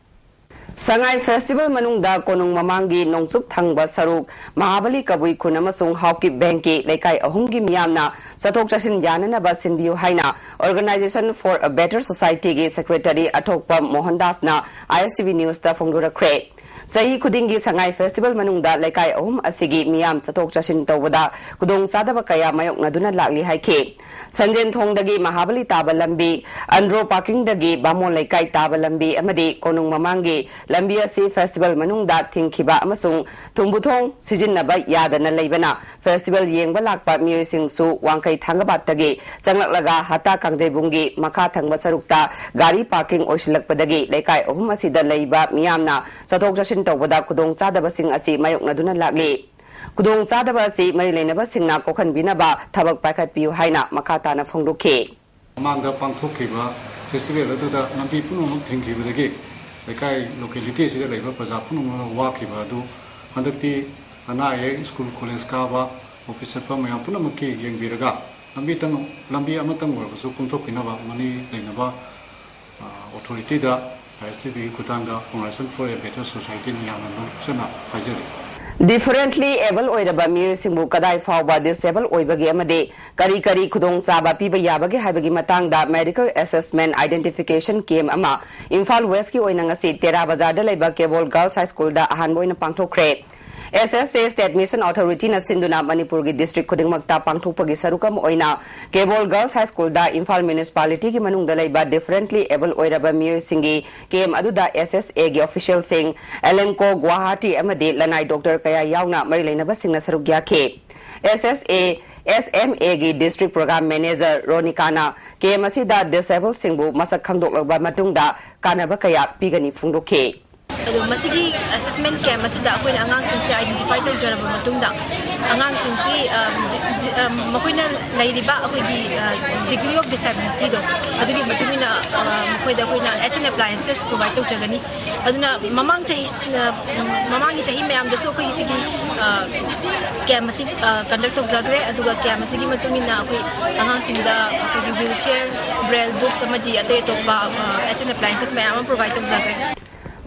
ꯁꯉꯥꯏ Festival ꯃꯅꯨꯡꯗ ꯀꯣꯅꯨꯡ ꯃꯃꯥꯡꯒꯤ ꯅꯣꯡꯆꯨꯞ ꯊꯪꯕ ꯁꯔꯨꯛ ꯃꯍꯥꯕꯂꯤ ꯀꯕꯨꯏ ꯈꯨꯟ ꯑꯃꯁꯨꯡ ꯍꯥꯎꯀꯤꯞ ꯕꯦꯡꯛꯀꯤ ꯂꯩꯀꯥꯏ ꯑꯍꯨꯝꯒꯤ ꯃꯤꯌꯥꯝꯅ ꯆꯠꯊꯣꯛ ꯆꯠꯁꯤꯟ ꯌꯥꯅꯅꯕ ꯁꯤꯟꯕꯤꯌꯨ ꯍꯥꯏꯅ Organisation for a Better Societyꯒꯤ Secretary ꯑꯊꯣꯛꯄꯝ ꯃꯣꯍꯟꯗꯥꯁꯅ I S T V Newsꯇ ꯐꯣꯡꯗꯣꯔꯛꯈ꯭ꯔꯦ꯫ ꯆꯍꯤ ꯈꯨꯗꯤꯡꯒꯤ ꯁꯉꯥꯏ Festival ꯃꯅꯨꯡꯗ ꯂꯩꯀꯥꯏ ꯑꯍꯨꯝ ꯑꯁꯤꯒꯤ ꯃꯤꯌꯥꯝ ꯆꯠꯊꯣꯛ ꯆꯠꯁꯤꯟ ꯇꯧꯕꯗ ꯈꯨꯗꯣꯡꯆꯥꯗꯕ ꯀꯌꯥ ꯃꯥꯌꯣꯛꯅꯗꯨꯅ ꯂꯥꯛꯂꯤ ꯍꯥꯏꯈꯤ꯫ ꯁꯟꯖꯦꯟ ꯊꯣꯡꯗꯒꯤ ꯃꯍꯥꯕꯂꯤ ꯇꯥꯕ ꯂꯝꯕꯤ, ꯑꯟꯗ꯭ꯔꯣ parkingꯗꯒꯤ ꯕꯥꯃꯣꯟ ꯂꯩꯀꯥꯏ ꯇꯥꯕ ꯂꯝꯕꯤ ꯑꯃꯗꯤ ꯀꯣꯅꯨꯡ ꯃꯃꯥꯡꯒꯤ ꯂꯝꯕꯤ ꯑꯁꯤ festival ꯃꯅꯨꯡꯗ ꯊꯤꯡꯈꯤꯕ ꯑꯃꯁꯨꯡ ꯊꯨꯝꯕꯨꯊꯣꯡ ꯁꯤꯖꯤꯟꯅꯕ ꯌꯥꯗꯅ ꯂꯩꯕꯅ festival ꯌꯦꯡꯕ ꯂꯥꯛꯄ ꯃꯤꯑꯣꯏꯁꯤꯡꯁꯨ ꯋꯥꯡꯈꯩ ꯊꯥꯡꯒꯕꯥꯠꯇꯒꯤ ꯆꯪꯂꯛꯂꯒ ꯍꯠꯇꯥ ꯀꯥꯡꯖꯩꯕꯨꯡꯒꯤ ꯃꯈꯥ ꯊꯪꯕ ꯁꯔꯨꯛꯇ ꯒꯥꯔꯤ parking ꯑꯣꯏꯁꯤꯜꯂꯛꯄꯗꯒꯤ ꯂꯩꯀꯥꯏ ꯑꯍꯨꯝ ꯑꯁꯤꯗ ꯂꯩꯕ ꯃꯤꯌꯥꯝꯅ ꯆꯠꯊꯣꯛ ꯆꯠꯁꯤꯟ ꯇꯧꯕꯗ ꯈꯨꯗꯣꯡꯆꯥꯗꯕꯁꯤꯡ ꯑꯁꯤ ꯃꯥꯌꯣꯛꯅꯗꯨꯅ ꯂꯥꯛꯂꯤ꯫ ꯈꯨꯗꯣꯡꯆꯥꯗꯕ ꯑꯁꯤ ꯃꯔꯤ ꯂꯩꯅꯕꯁꯤꯡꯅ ꯀꯣꯛꯍꯟꯕꯤꯅꯕ ꯊꯕꯛ ꯄꯥꯏꯈꯠꯄꯤꯌꯨ ꯍꯥꯏꯅ ꯃꯈꯥ ꯇꯥꯅ ꯐꯣꯡꯗꯣꯛꯈꯤ꯫ ꯃꯃꯥꯡꯗ ꯄꯥꯡꯊꯣꯛꯈꯤꯕ festival ꯑꯗꯨꯗ ꯂꯝꯕꯤ ꯄꯨꯝꯅꯃꯛ ꯊꯤꯡꯈꯤꯕꯗꯒꯤ ꯂꯩꯀꯥꯏ locality ꯑꯁꯤꯗ ꯂꯩꯕ ꯄ꯭ꯔꯖꯥ ꯄꯨꯝꯅꯃꯛꯅ ꯋꯥꯈꯤꯕ ꯑꯗꯨ ꯍꯟꯗꯛꯇꯤ ꯑꯅꯥ ꯑꯌꯦꯛ, school college ꯀꯥꯕ, office ꯆꯠꯄ ꯃꯌꯥꯝ ꯄꯨꯝꯅꯃꯛꯀꯤ ꯌꯦꯡꯕꯤꯔꯒ ꯂꯝꯕꯤꯇꯪ, ꯂꯝꯕꯤ ꯑꯃꯇꯪ ꯑꯣꯏꯔꯕꯁꯨ ꯀꯨꯝꯊꯣꯛꯄꯤꯅꯕ ꯃꯔꯤ ꯂꯩꯅꯕ ꯑ, authorityꯗ I S T Vꯒꯤ ꯈꯨꯠꯊꯥꯡꯗ Organisation for a Better Societyꯅ ꯌꯥꯝꯅ ꯅꯣꯛꯆꯅ ꯍꯥꯏꯖꯔꯤ꯫ Differently able ꯑꯣꯏꯔꯕ ꯃꯤꯑꯣꯏꯁꯤꯡꯕꯨ ꯀꯗꯥꯏ ꯐꯥꯎꯕ disable ꯑꯣꯏꯕꯒꯦ ꯑꯃꯗꯤ ꯀꯔꯤ ꯀꯔꯤ ꯈꯨꯗꯣꯡꯆꯥꯕ ꯄꯤꯕ ꯌꯥꯕꯒꯦ ꯍꯥꯏꯕꯒꯤ ꯃꯇꯥꯡꯗ medical assessment identification camp ꯑꯃ ꯏꯝꯐꯥꯜ Westꯀꯤ ꯑꯣꯏꯅ ꯉꯁꯤ ꯇꯦꯔꯥ ꯕꯖꯥꯔꯗ ꯂꯩꯕ ꯀꯦꯕꯣꯜ Girls High Schoolꯗ ꯑꯍꯥꯟꯕ ꯑꯣꯏꯅ ꯄꯥꯡꯊꯣꯛꯈ꯭ꯔꯦ꯫ S S A State Mission Authorityꯅ ꯁꯤꯟꯗꯨꯅ ꯃꯅꯤꯄꯨꯔꯒꯤ district ꯈꯨꯗꯤꯡꯃꯛꯇ ꯄꯥꯡꯊꯣꯛꯄꯒꯤ ꯁꯔꯨꯛ ꯑꯃ ꯑꯣꯏꯅ ꯀꯦꯕꯣꯜ Girls High Schoolꯗ ꯏꯝꯐꯥꯜ municipalityꯒꯤ ꯃꯅꯨꯡꯗ ꯂꯩꯕ differently able ꯑꯣꯏꯔꯕ ꯃꯤꯑꯣꯏꯁꯤꯡꯒꯤ camp ꯑꯗꯨꯗ S S Aꯒꯤ officialꯁꯤꯡ, Elanco Guwahati ꯑꯃꯗꯤ ꯂꯅꯥꯏ doctor ꯀꯌꯥ ꯌꯥꯎꯅ ꯃꯔꯤ ꯂꯩꯅꯕꯁꯤꯡꯅ ꯁꯔꯨꯛ ꯌꯥꯈꯤ꯫ S S A S M Aꯒꯤ district program manager ꯔꯣꯅꯤꯀꯥꯅ camp ꯑꯁꯤꯗ disabledꯁꯤꯡꯕꯨ ꯃꯁꯛ ꯈꯪꯗꯣꯛꯂꯕ ꯃꯇꯨꯡꯗ ꯀꯥꯟꯅꯕ ꯀꯌꯥ ꯄꯤꯒꯅꯤ ꯐꯣꯡꯗꯣꯛꯈꯤ꯫ ꯑꯗꯣ ꯃꯁꯤꯒꯤ ꯑꯦꯁꯦꯁꯃꯦꯟ ꯀꯦꯝꯞ ꯑꯁꯤꯗ ꯑꯩꯈꯣꯏꯅ ꯑꯉꯥꯡꯁꯤꯡꯁꯦ ꯑꯥꯏꯗꯦꯟꯇꯤꯐꯥꯏ ꯇꯧꯖꯔꯕ ꯃꯇꯨꯡꯗ, ꯑꯉꯥꯡꯁꯤꯡꯁꯤ, ꯑ, ꯗꯤ-, ꯑ, ꯃꯈꯣꯏꯅ ꯂꯩꯔꯤꯕ ꯑꯩꯈꯣꯏꯒꯤ, ꯑ, ꯗꯤꯒ꯭ꯔꯤ ꯑꯣꯐ ꯗꯤꯁꯦꯕꯤꯂꯤꯇꯤꯗꯣ, ꯑꯗꯨꯒꯤ ꯃꯇꯨꯡ ꯏꯟꯅ, ꯑ, ꯃꯈꯣꯏꯗ ꯑꯩꯈꯣꯏꯅ ꯑꯦꯠꯁ ꯑꯦꯟ ꯑꯦꯄ꯭ꯂꯥꯏꯌꯦꯟꯁꯦꯁ ꯄ꯭ꯔꯣꯚꯥꯏꯗ ꯇꯧꯖꯒꯅꯤ꯫ ꯑꯗꯨꯅ ꯃꯃꯥꯡ ꯆꯍꯤ, ꯑ, ꯃꯃꯥꯡꯒꯤ ꯆꯍꯤ ꯃꯌꯥꯝꯗꯁꯨ ꯑꯩꯈꯣꯏꯒꯤ ꯁꯤꯒꯤ, ꯑ, ꯀꯦꯝꯞ ꯑꯁꯤ, ꯑ, ꯀꯟꯗꯛ ꯇꯧꯖꯈ꯭ꯔꯦ꯫ ꯑꯗꯨꯒ ꯀꯦꯝꯞ ꯑꯁꯤꯒꯤ ꯃꯇꯨꯡ ꯏꯟꯅ ꯑꯩꯈꯣꯏ ꯑꯉꯥꯡꯁꯤꯡꯗ ꯑꯩꯈꯣꯏꯒꯤ ꯋꯤꯜ ꯆꯤꯌꯔ, ꯕ꯭ꯔꯦꯜ ꯕꯨꯛꯁ ꯑꯃꯗꯤ ꯑꯇꯩ ꯑꯇꯣꯞꯄ, ꯑ, ꯑꯦꯠꯁ ꯑꯦꯟ ꯑꯦꯄ꯭ꯂꯥꯏꯌꯦꯟꯁꯦꯁ ꯃꯌꯥꯝ ꯑꯃ ꯄ꯭ꯔꯣꯚꯥꯏꯗ ꯇꯧꯖꯈ꯭ꯔꯦ꯫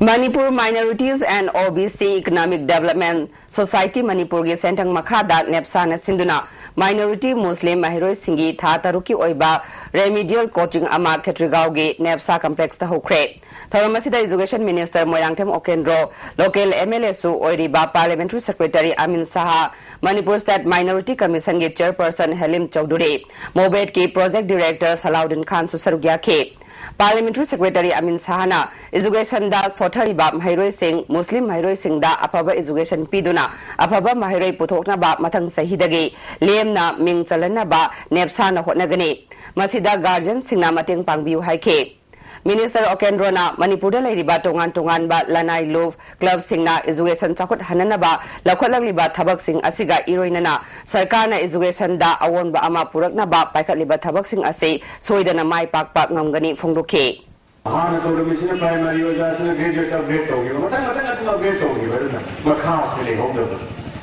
ꯃꯅꯤꯄꯨꯔ Minorities and ꯑꯣ B C Economic Development Society ꯃꯅꯤꯄꯨꯔꯒꯤ ꯁꯦꯟꯊꯪ ꯃꯈꯥꯗ ꯅꯦꯞꯁꯥꯅ ꯁꯤꯟꯗꯨꯅ ꯃꯥꯏꯅꯣꯔꯤꯇꯤ ꯃꯨꯁꯂꯤꯝ ꯃꯍꯩꯔꯣꯏꯁꯤꯡꯒꯤ ꯊꯥ ꯇꯔꯨꯛꯀꯤ ꯑꯣꯏꯕ ꯔꯦꯃꯤꯗꯤꯌꯦꯜ ꯀꯣꯆꯤꯡ ꯑꯃ ꯈꯦꯇ꯭ꯔꯤꯒꯥꯎꯒꯤ ꯅꯦꯞꯁꯥ ꯀꯝꯄ꯭ꯂꯦꯛꯁꯇ ꯍꯧꯈ꯭ꯔꯦ꯫ ꯊꯧꯔꯝ ꯑꯁꯤꯗ education minister Moirangthem Okendro, local M L ꯑꯦꯁꯨ ꯑꯣꯏꯔꯤꯕ parliamentary secretary Amin Saha, Manipur state minority ꯀꯃꯤꯁꯟꯒꯤ ꯆꯦꯌꯔꯄꯔꯁꯟ ꯍꯦꯂꯤꯝ ꯆꯧꯙꯨꯔꯤ, ꯃꯣꯕꯦꯠꯀꯤ ꯄ꯭ꯔꯣꯖꯦꯛ ꯗꯤꯔꯦꯛꯇꯔ ꯁꯂꯥꯎꯗꯤꯟ ꯈꯥꯟꯁꯨ ꯁꯔꯨꯛ ꯌꯥꯈꯤ꯫ ꯄꯥꯔꯂꯤꯌꯥꯃꯦꯟꯇꯔꯤ ꯁꯦꯀ꯭ꯔꯦꯇꯔꯤ ꯑꯃꯤꯟ ꯁꯍꯥꯅ ꯏꯖꯨꯀꯦꯁꯟꯗ ꯁꯣꯠꯊꯔꯤꯕ ꯃꯍꯩꯔꯣꯏꯁꯤꯡ, ꯃꯨꯁꯂꯤꯝ ꯃꯍꯩꯔꯣꯏꯁꯤꯡꯗ ꯑꯐꯕ ꯏꯖꯨꯀꯦꯁꯟ ꯄꯤꯗꯨꯅ ꯑꯐꯕ ꯃꯍꯩꯔꯣꯏ ꯄꯨꯊꯣꯛꯅꯕ ꯃꯊꯪ ꯆꯍꯤꯗꯒꯤ ꯂꯦꯝꯅ ꯃꯤꯡ ꯆꯜꯍꯟꯅꯕ ꯅꯦꯞꯁꯥꯅ ꯍꯣꯠꯅꯒꯅꯤ꯫ ꯃꯁꯤꯗ ꯒꯥꯔꯖꯤꯌꯟꯁꯤꯡꯅ ꯃꯇꯦꯡ ꯄꯥꯡꯕꯤꯌꯨ ꯍꯥꯏꯈꯤ꯫ ꯃꯤꯅꯤꯁꯇꯔ ꯑꯣꯀꯦꯟꯗ꯭ꯔꯣꯅ ꯃꯅꯤꯄꯨꯔꯗ ꯂꯩꯔꯤꯕ ꯇꯣꯉꯥꯟ ꯇꯣꯉꯥꯟꯕ ꯂꯅꯥꯏ ꯂꯨꯞ ꯀ꯭ꯂꯕꯁꯤꯡꯅ ꯏꯖꯨꯀꯦꯁꯟ ꯆꯥꯎꯈꯠꯍꯟꯅꯅꯕ ꯂꯧꯈꯠꯂꯛꯂꯤꯕ ꯊꯕꯛꯁꯤꯡ ꯑꯁꯤꯒ ꯏꯔꯣꯏꯅꯅ ꯁꯔꯀꯥꯔꯅ ꯏꯖꯨꯀꯦꯁꯟꯗ ꯑꯑꯣꯟꯕ ꯑꯃ ꯄꯨꯔꯛꯅꯕ ꯄꯥꯏꯈꯠꯂꯤꯕ ꯊꯕꯛꯁꯤꯡ ꯑꯁꯤ ꯁꯣꯏꯗꯅ ꯃꯥꯏ ꯄꯥꯛꯄ ꯉꯝꯒꯅꯤ ꯐꯣꯡꯗꯣꯛꯈꯤ꯫ ꯍꯥꯟꯅ ꯇꯧꯔꯝꯃꯤꯁꯤꯅ ꯄ꯭ꯔꯥꯏꯃꯥꯔꯤ ꯑꯣꯖꯥꯁꯤꯅ ꯒ꯭ꯔꯦꯖꯨꯑꯦꯠ ꯑꯞꯒ꯭ꯔꯦꯗ ꯇꯧꯈꯤꯕ, ꯃꯊꯪ ꯃꯊꯪ ꯑꯗꯨꯝ ꯑꯞꯒ꯭ꯔꯦꯗ ꯇꯧꯈꯤꯕ, ꯑꯗꯨꯅ ꯃꯈꯥꯁꯦ ꯂꯩꯍꯧꯗꯕ꯫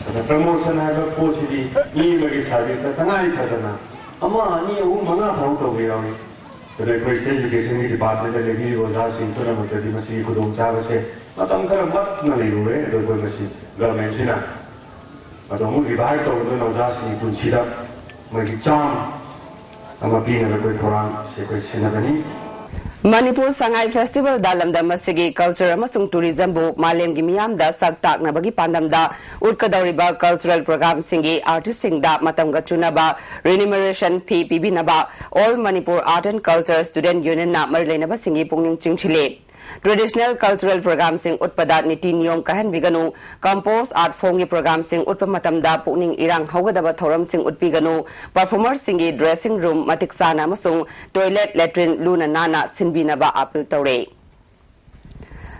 ꯑꯗꯨꯅ ꯄ꯭ꯔꯃꯣꯁꯟ ꯍꯥꯏꯕ ꯄꯣꯠꯁꯤꯗꯤ ꯃꯤ ꯑꯃꯒꯤ ꯁꯥꯔꯚꯤꯁꯇ ꯇꯉꯥꯏ ꯐꯗꯅ ꯑꯃ, ꯑꯅꯤ, ꯑꯍꯨꯝ, ꯃꯉꯥ ꯐꯥꯎ ꯇꯧꯕ ꯌꯥꯎꯏ꯫ ꯑꯗꯣ ꯑꯩꯈꯣꯏ ꯁ꯭ꯇꯦꯠ ꯏꯖꯨꯀꯦꯁꯟꯒꯤ ꯗꯤꯄꯥꯔꯠꯃꯦꯟꯗ ꯂꯩꯕꯤꯔꯤꯕ ꯑꯣꯖꯥꯁꯤꯡ ꯄꯨꯝꯅꯃꯛꯇꯗꯤ ꯃꯁꯤꯒꯤ ꯈꯨꯗꯣꯡꯆꯥꯕꯁꯦ ꯃꯇꯝ ꯈꯔ ꯃꯠꯅ ꯂꯩꯔꯨꯔꯦ꯫ ꯑꯗꯣ ꯑꯩꯈꯣꯏ ꯃꯁꯤ ꯒꯚꯔꯟꯃꯦꯟꯠꯁꯤꯅ ꯑꯗꯣ ꯑꯃꯨꯛ ꯔꯤꯚꯥꯏꯚ ꯇꯧꯗꯨꯅ ꯑꯣꯖꯥꯁꯤꯡꯒꯤ ꯄꯨꯟꯁꯤꯗ ꯃꯣꯏꯒꯤ ꯆꯥꯝ ꯑꯃ ꯄꯤꯅꯕ ꯑꯩꯈꯣꯏ ꯊꯧꯔꯥꯡꯁꯦ ꯑꯩꯈꯣꯏ ꯁꯤꯟꯅꯒꯅꯤ꯫ ꯃꯅꯤꯄꯨꯔ ꯁꯉꯥꯏ ꯐꯦꯁꯇꯤꯚꯦꯜꯗ ꯂꯝꯗꯝ ꯑꯁꯤꯒꯤ ꯀꯜꯆꯔ ꯑꯃꯁꯨꯡ ꯇꯨꯔꯤꯖꯝꯕꯨ ꯃꯥꯂꯦꯝꯒꯤ ꯃꯤꯌꯥꯝꯗ ꯁꯛ ꯇꯥꯛꯅꯕꯒꯤ ꯄꯥꯟꯗꯝꯗ ꯎꯠꯀꯗꯧꯔꯤꯕ ꯀꯜꯆꯔꯦꯜ ꯄ꯭ꯔꯣꯒ꯭ꯔꯥꯝꯁꯤꯡꯒꯤ ꯑꯥꯔꯇꯤꯁꯁꯤꯡꯗ ꯃꯇꯝꯒ ꯆꯨꯅꯕ ꯔꯤꯅꯨꯃꯔꯦꯁꯟ ꯐꯤ ꯄꯤꯕꯤꯅꯕ All Manipur Art and Culture Student Unionꯅ ꯃꯔꯤ ꯂꯩꯅꯕꯁꯤꯡꯒꯤ ꯄꯨꯛꯅꯤꯡ ꯆꯤꯡꯁꯤꯜꯂꯤ꯫ ꯇ꯭ꯔꯦꯗꯤꯁꯅꯦꯜ ꯀꯜꯆꯔꯦꯜ ꯄ꯭ꯔꯣꯒ꯭ꯔꯥꯝꯁꯤꯡ ꯎꯠꯄꯗ ꯅꯤꯇꯤ ꯅꯤꯌꯣꯝ ꯀꯥꯏꯍꯟꯕꯤꯒꯅꯨ꯫ ꯀꯝꯄꯣꯖ ꯑꯥꯔꯠ ꯐꯣꯝꯒꯤ ꯄ꯭ꯔꯣꯒ꯭ꯔꯥꯝꯁꯤꯡ ꯎꯠꯄ ꯃꯇꯝꯗ ꯄꯨꯛꯅꯤꯡ ꯏꯔꯥꯡ ꯍꯧꯒꯗꯕ ꯊꯧꯔꯝꯁꯤꯡ ꯎꯠꯄꯤꯒꯅꯨ꯫ ꯄꯔꯐꯣꯔꯃꯔꯁꯤꯡꯒꯤ ꯗ꯭ꯔꯦꯁꯤꯡ ꯔꯨꯝ ꯃꯇꯤꯛ ꯆꯥꯅ ꯑꯃꯁꯨꯡ ꯇꯣꯏꯂꯦꯠ, ꯂꯦꯇ꯭ꯔꯤꯟ ꯂꯨꯅ ꯅꯥꯟꯅ ꯁꯤꯟꯕꯤꯅꯕ ꯑꯥꯄꯤꯜ ꯇꯧꯔꯦ꯫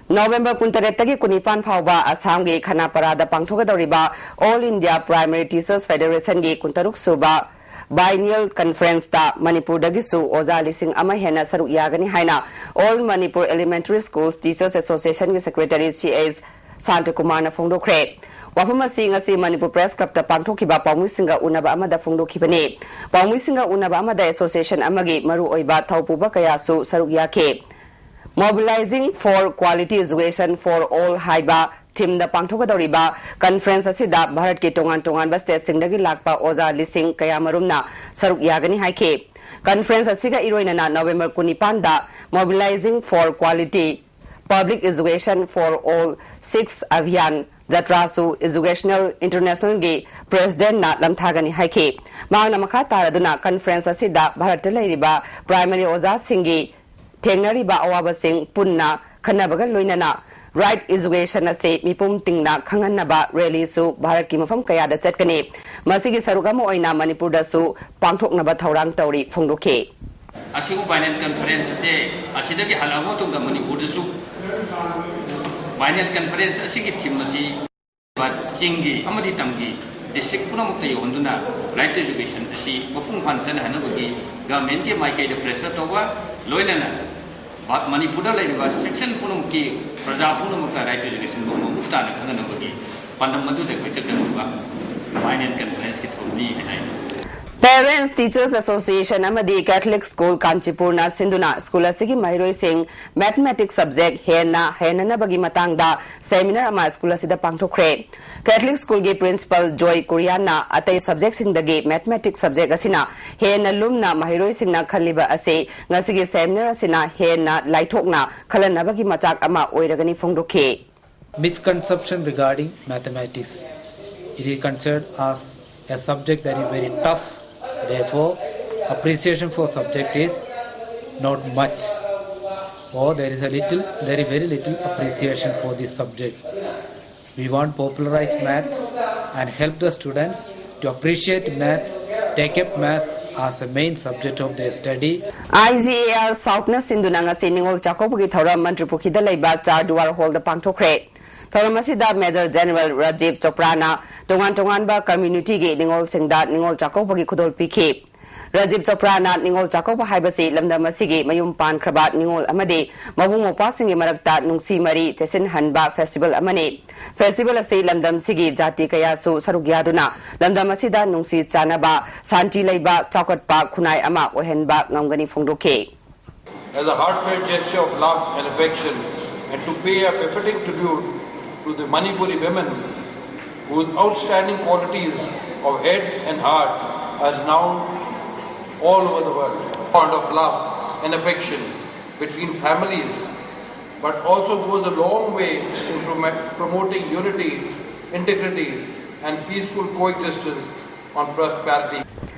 ꯅꯣꯕꯦꯝꯕꯔ ꯀꯨꯟꯇꯔꯦꯠꯇꯒꯤ ꯀꯨꯟꯅꯤꯄꯥꯟ ꯐꯥꯎꯕ ꯑꯁꯥꯝꯒꯤ ꯈꯅꯥꯄꯥꯔꯥꯗ ꯄꯥꯡꯊꯣꯛꯀꯗꯧꯔꯤꯕ All India Primary Teachers Federation ꯒꯤ ꯀꯨꯟꯇꯔꯨꯛ ꯁꯨꯕ Biennial Conference ꯇ ꯃꯅꯤꯄꯨꯔꯗꯒꯤꯁꯨ ꯑꯣꯖꯥ ꯂꯤꯁꯤꯡ ꯑꯃ ꯍꯦꯟꯅ ꯁꯔꯨꯛ ꯌꯥꯒꯅꯤ ꯍꯥꯏꯅ All Manipur Elementary Schools Teachers Association ꯒꯤ Secretary ꯁꯤ ꯑꯩꯆ ꯁꯥꯟꯇꯀꯨꯃꯥꯔꯅ ꯐꯣꯡꯗꯣꯛꯈ꯭ꯔꯦ꯫ ꯋꯥꯐꯝ ꯑꯁꯤ ꯉꯁꯤ ꯃꯅꯤꯄꯨꯔ Press Club ꯇ ꯄꯥꯡꯊꯣꯛꯈꯤꯕ ꯄꯥꯎꯃꯤꯁꯤꯡꯒ ꯎꯅꯕ ꯑꯃꯗ ꯐꯣꯡꯗꯣꯛꯈꯤꯕꯅꯤ꯫ ꯄꯥꯎꯃꯤꯁꯤꯡꯒ ꯎꯅꯕ ꯑꯃꯗ association ꯑꯃꯒꯤ ꯃꯔꯨꯑꯣꯏꯕ ꯊꯧꯄꯨꯕ ꯀꯌꯥꯁꯨ ꯁꯔꯨꯛ ꯌꯥꯈꯤ꯫ Mobilizing for Quality Education for All ꯍꯥꯏꯕ theme ꯗ ꯄꯥꯡꯊꯣꯛꯀꯗꯧꯔꯤꯕ conference ꯑꯁꯤꯗ ꯚꯥꯔꯠꯀꯤ ꯇꯣꯉꯥꯟ ꯇꯣꯉꯥꯟꯕ state ꯁꯤꯡꯗꯒꯤ ꯂꯥꯛꯄ ꯑꯣꯖꯥ ꯂꯤꯁꯤꯡ ꯀꯌꯥꯃꯔꯨꯝꯅ ꯁꯔꯨꯛ ꯌꯥꯒꯅꯤ ꯍꯥꯏꯈꯤ꯫ Conference ꯑꯁꯤꯒ ꯏꯔꯣꯏꯅꯅ ꯅꯣꯕꯦꯝꯕꯔ ꯀꯨꯟꯅꯤꯄꯥꯟꯗ Mobilizing for Quality Public Education for All six Abhiyan ꯖꯇ꯭ꯔꯥꯁꯨ Educational International ꯒꯤ President ꯅ ꯂꯝꯊꯥꯒꯅꯤ ꯍꯥꯏꯈꯤ꯫ ꯃꯍꯥꯛꯅ ꯃꯈꯥ ꯇꯥꯔꯗꯨꯅ conference ꯑꯁꯤꯗ ꯚꯥꯔꯠꯇ ꯂꯩꯔꯤꯕ primary ꯑꯣꯖꯥꯁꯤꯡꯒꯤ ꯊꯦꯡꯅꯔꯤꯕ ꯑꯋꯥꯕꯁꯤꯡ ꯄꯨꯟꯅ ꯈꯟꯅꯕꯒ ꯂꯣꯏꯅꯅ right education ꯑꯁꯤ ꯃꯤꯄꯨꯝ ꯇꯤꯡꯅ ꯈꯪꯍꯟꯅꯕ rally ꯁꯨ ꯚꯥꯔꯠꯀꯤ ꯃꯐꯝ ꯀꯌꯥꯗ ꯆꯠꯀꯅꯤ꯫ ꯃꯁꯤꯒꯤ ꯁꯔꯨꯛ ꯑꯃ ꯑꯣꯏꯅ ꯃꯅꯤꯄꯨꯔꯗꯁꯨ ꯄꯥꯡꯊꯣꯛꯅꯕ ꯊꯧꯔꯥꯡ ꯇꯧꯔꯤ ꯐꯣꯡꯗꯣꯛꯈꯤ꯫ ꯑꯁꯤꯕꯨ Biennial Conference ꯑꯁꯦ ꯑꯁꯤꯗꯒꯤ ꯍꯜꯂꯛꯑꯕ ꯃꯇꯨꯡꯗ ꯃꯅꯤꯄꯨꯔꯗꯁꯨ Biennial Conference ꯑꯁꯤꯒꯤ theme ꯑꯁꯤ ꯆꯤꯡꯒꯤ ꯑꯃꯗꯤ ꯇꯝꯒꯤ district ꯄꯨꯝꯅꯃꯛꯇ ꯌꯧꯍꯟꯗꯨꯅ right education ꯑꯁꯤ ꯃꯄꯨꯡ ꯐꯥꯅ ꯆꯠꯅꯍꯟꯅꯕꯒꯤ government ꯀꯤ ꯃꯥꯏꯀꯩꯗ pressure ꯇꯧꯕ, ꯂꯣꯏꯅꯅ ꯚꯥ-, ꯃꯅꯤꯄꯨꯔꯗ ꯂꯩꯔꯤꯕ section ꯄꯨꯝꯅꯃꯛꯀꯤ ꯄ꯭ꯔꯖꯥ ꯄꯨꯝꯅꯃꯛꯇ right education ꯐꯪꯕ ꯃꯃꯨꯠ ꯇꯥꯅ ꯈꯪꯍꯟꯅꯕꯒꯤ ꯄꯥꯟꯗꯝ ꯑꯗꯨꯗ ꯑꯩꯈꯣꯏ ꯆꯠꯀꯗꯧꯔꯤꯕ Biennial Conference ꯀꯤ ꯊꯧꯔꯝꯅꯤ ꯍꯥꯏꯅ ꯑꯩꯅ Parents Teachers Association ꯑꯃꯗꯤ Catholic School ꯀꯥꯟꯆꯤꯄꯨꯔꯅ ꯁꯤꯟꯗꯨꯅ school ꯑꯁꯤꯒꯤ ꯃꯍꯩꯔꯣꯏꯁꯤꯡ Mathematics subject ꯍꯦꯟꯅ ꯍꯩꯍꯟꯅꯕꯒꯤ ꯃꯇꯥꯡꯗ seminar ꯑꯃ school ꯑꯁꯤꯗ ꯄꯥꯡꯊꯣꯛꯈ꯭ꯔꯦ꯫ Catholic School ꯒꯤ Principal ꯖꯣꯏ ꯀꯨꯔꯤꯌꯥꯟꯅ ꯑꯇꯩ subject ꯁꯤꯡꯗꯒꯤ Mathematics subject ꯑꯁꯤꯅ ꯍꯦꯟꯅ ꯂꯨꯝꯅ ꯃꯍꯩꯔꯣꯏꯁꯤꯡꯅ ꯈꯜꯂꯤꯕ ꯑꯁꯤ ꯉꯁꯤꯒꯤ seminar ꯑꯁꯤꯅ ꯍꯦꯟꯅ ꯂꯥꯏꯊꯣꯛꯅ ꯈꯜꯍꯟꯅꯕꯒꯤ ꯃꯆꯥꯛ ꯑꯃ ꯑꯣꯏꯔꯒꯅꯤ ꯐꯣꯡꯗꯣꯛꯈꯤ꯫ Misconception regarding mathematics. It is considered as a subject that is very tough. Therefore, appreciation for subject is not much, or there is a little, there is very little appreciation for this subject. We want popularize maths and help the students to appreciate maths, take up maths as a main subject of their study. IGAR Southꯅ ꯁꯤꯟꯗꯨꯅ ꯉꯁꯤ ꯅꯤꯉꯣꯜ ꯆꯥꯛꯀꯧꯕꯒꯤ ꯊꯧꯔꯝ ꯃꯟꯇ꯭ꯔꯤ ꯄꯨꯈ꯭ꯔꯤꯗ ꯂꯩꯕ ꯆꯥꯔꯗꯨꯋꯥꯔ ꯍꯣꯜꯗ ꯄꯥꯡꯊꯣꯛꯈ꯭ꯔꯦ꯫ ꯊꯧꯔꯝ ꯑꯁꯤꯗ Major General ꯔꯥꯖꯤꯕ ꯆꯣꯄ꯭ꯔꯥꯅ ꯇꯣꯉꯥꯟ ꯇꯣꯉꯥꯟꯕ ꯀꯝꯃ꯭ꯌꯨꯅꯤꯇꯤꯒꯤ ꯅꯤꯉꯣꯜꯁꯤꯡꯗ ꯅꯤꯉꯣꯜ ꯆꯥꯛꯀꯧꯕꯒꯤ ꯈꯨꯗꯣꯜ ꯄꯤꯈꯤ꯫ ꯔꯥꯖꯤꯕ ꯆꯣꯄ꯭ꯔꯥꯅ ꯅꯤꯉꯣꯜ ꯆꯥꯛꯀꯧꯕ ꯍꯥꯏꯕꯁꯤ ꯂꯝꯗꯝ ꯑꯁꯤꯒꯤ ꯃꯌꯨꯝ ꯄꯥꯟꯈ꯭ꯔꯕ ꯅꯤꯉꯣꯜ ꯑꯃꯗꯤ ꯃꯕꯨꯡ ꯃꯧꯄ꯭ꯋꯥꯁꯤꯡꯒꯤ ꯃꯔꯛꯇ ꯅꯨꯡꯁꯤ ꯃꯔꯤ ꯆꯦꯠꯁꯤꯟꯍꯟꯕ ꯐꯦꯁꯇꯤꯚꯦꯜ ꯑꯃꯅꯤ꯫ ꯐꯦꯁꯇꯤꯚꯦꯜ ꯑꯁꯤ ꯂꯝꯗꯝꯁꯤꯒꯤ ꯖꯥꯇꯤ ꯀꯌꯥꯁꯨ ꯁꯔꯨꯛ ꯌꯥꯗꯨꯅ ꯂꯝꯗꯝ ꯑꯁꯤꯗ ꯅꯨꯡꯁꯤ ꯆꯥꯟꯅꯕ, ꯁꯥꯟꯇꯤ ꯂꯩꯕ, ꯆꯥꯎꯈꯠꯄ ꯈꯨꯟꯅꯥꯏ ꯑꯃ ꯑꯣꯏꯍꯟꯕ ꯉꯝꯒꯅꯤ ꯐꯣꯡꯗꯣꯛꯈꯤ꯫ As a heartfelt gesture of love and affection, and to pay a befitting tribute to the Manipuri women whose outstanding qualities of head and heart are renowned all over the world. Bond of love and affection between families, but also goes a long way in prom- promoting unity, integrity, and peaceful coexistence on prosperity.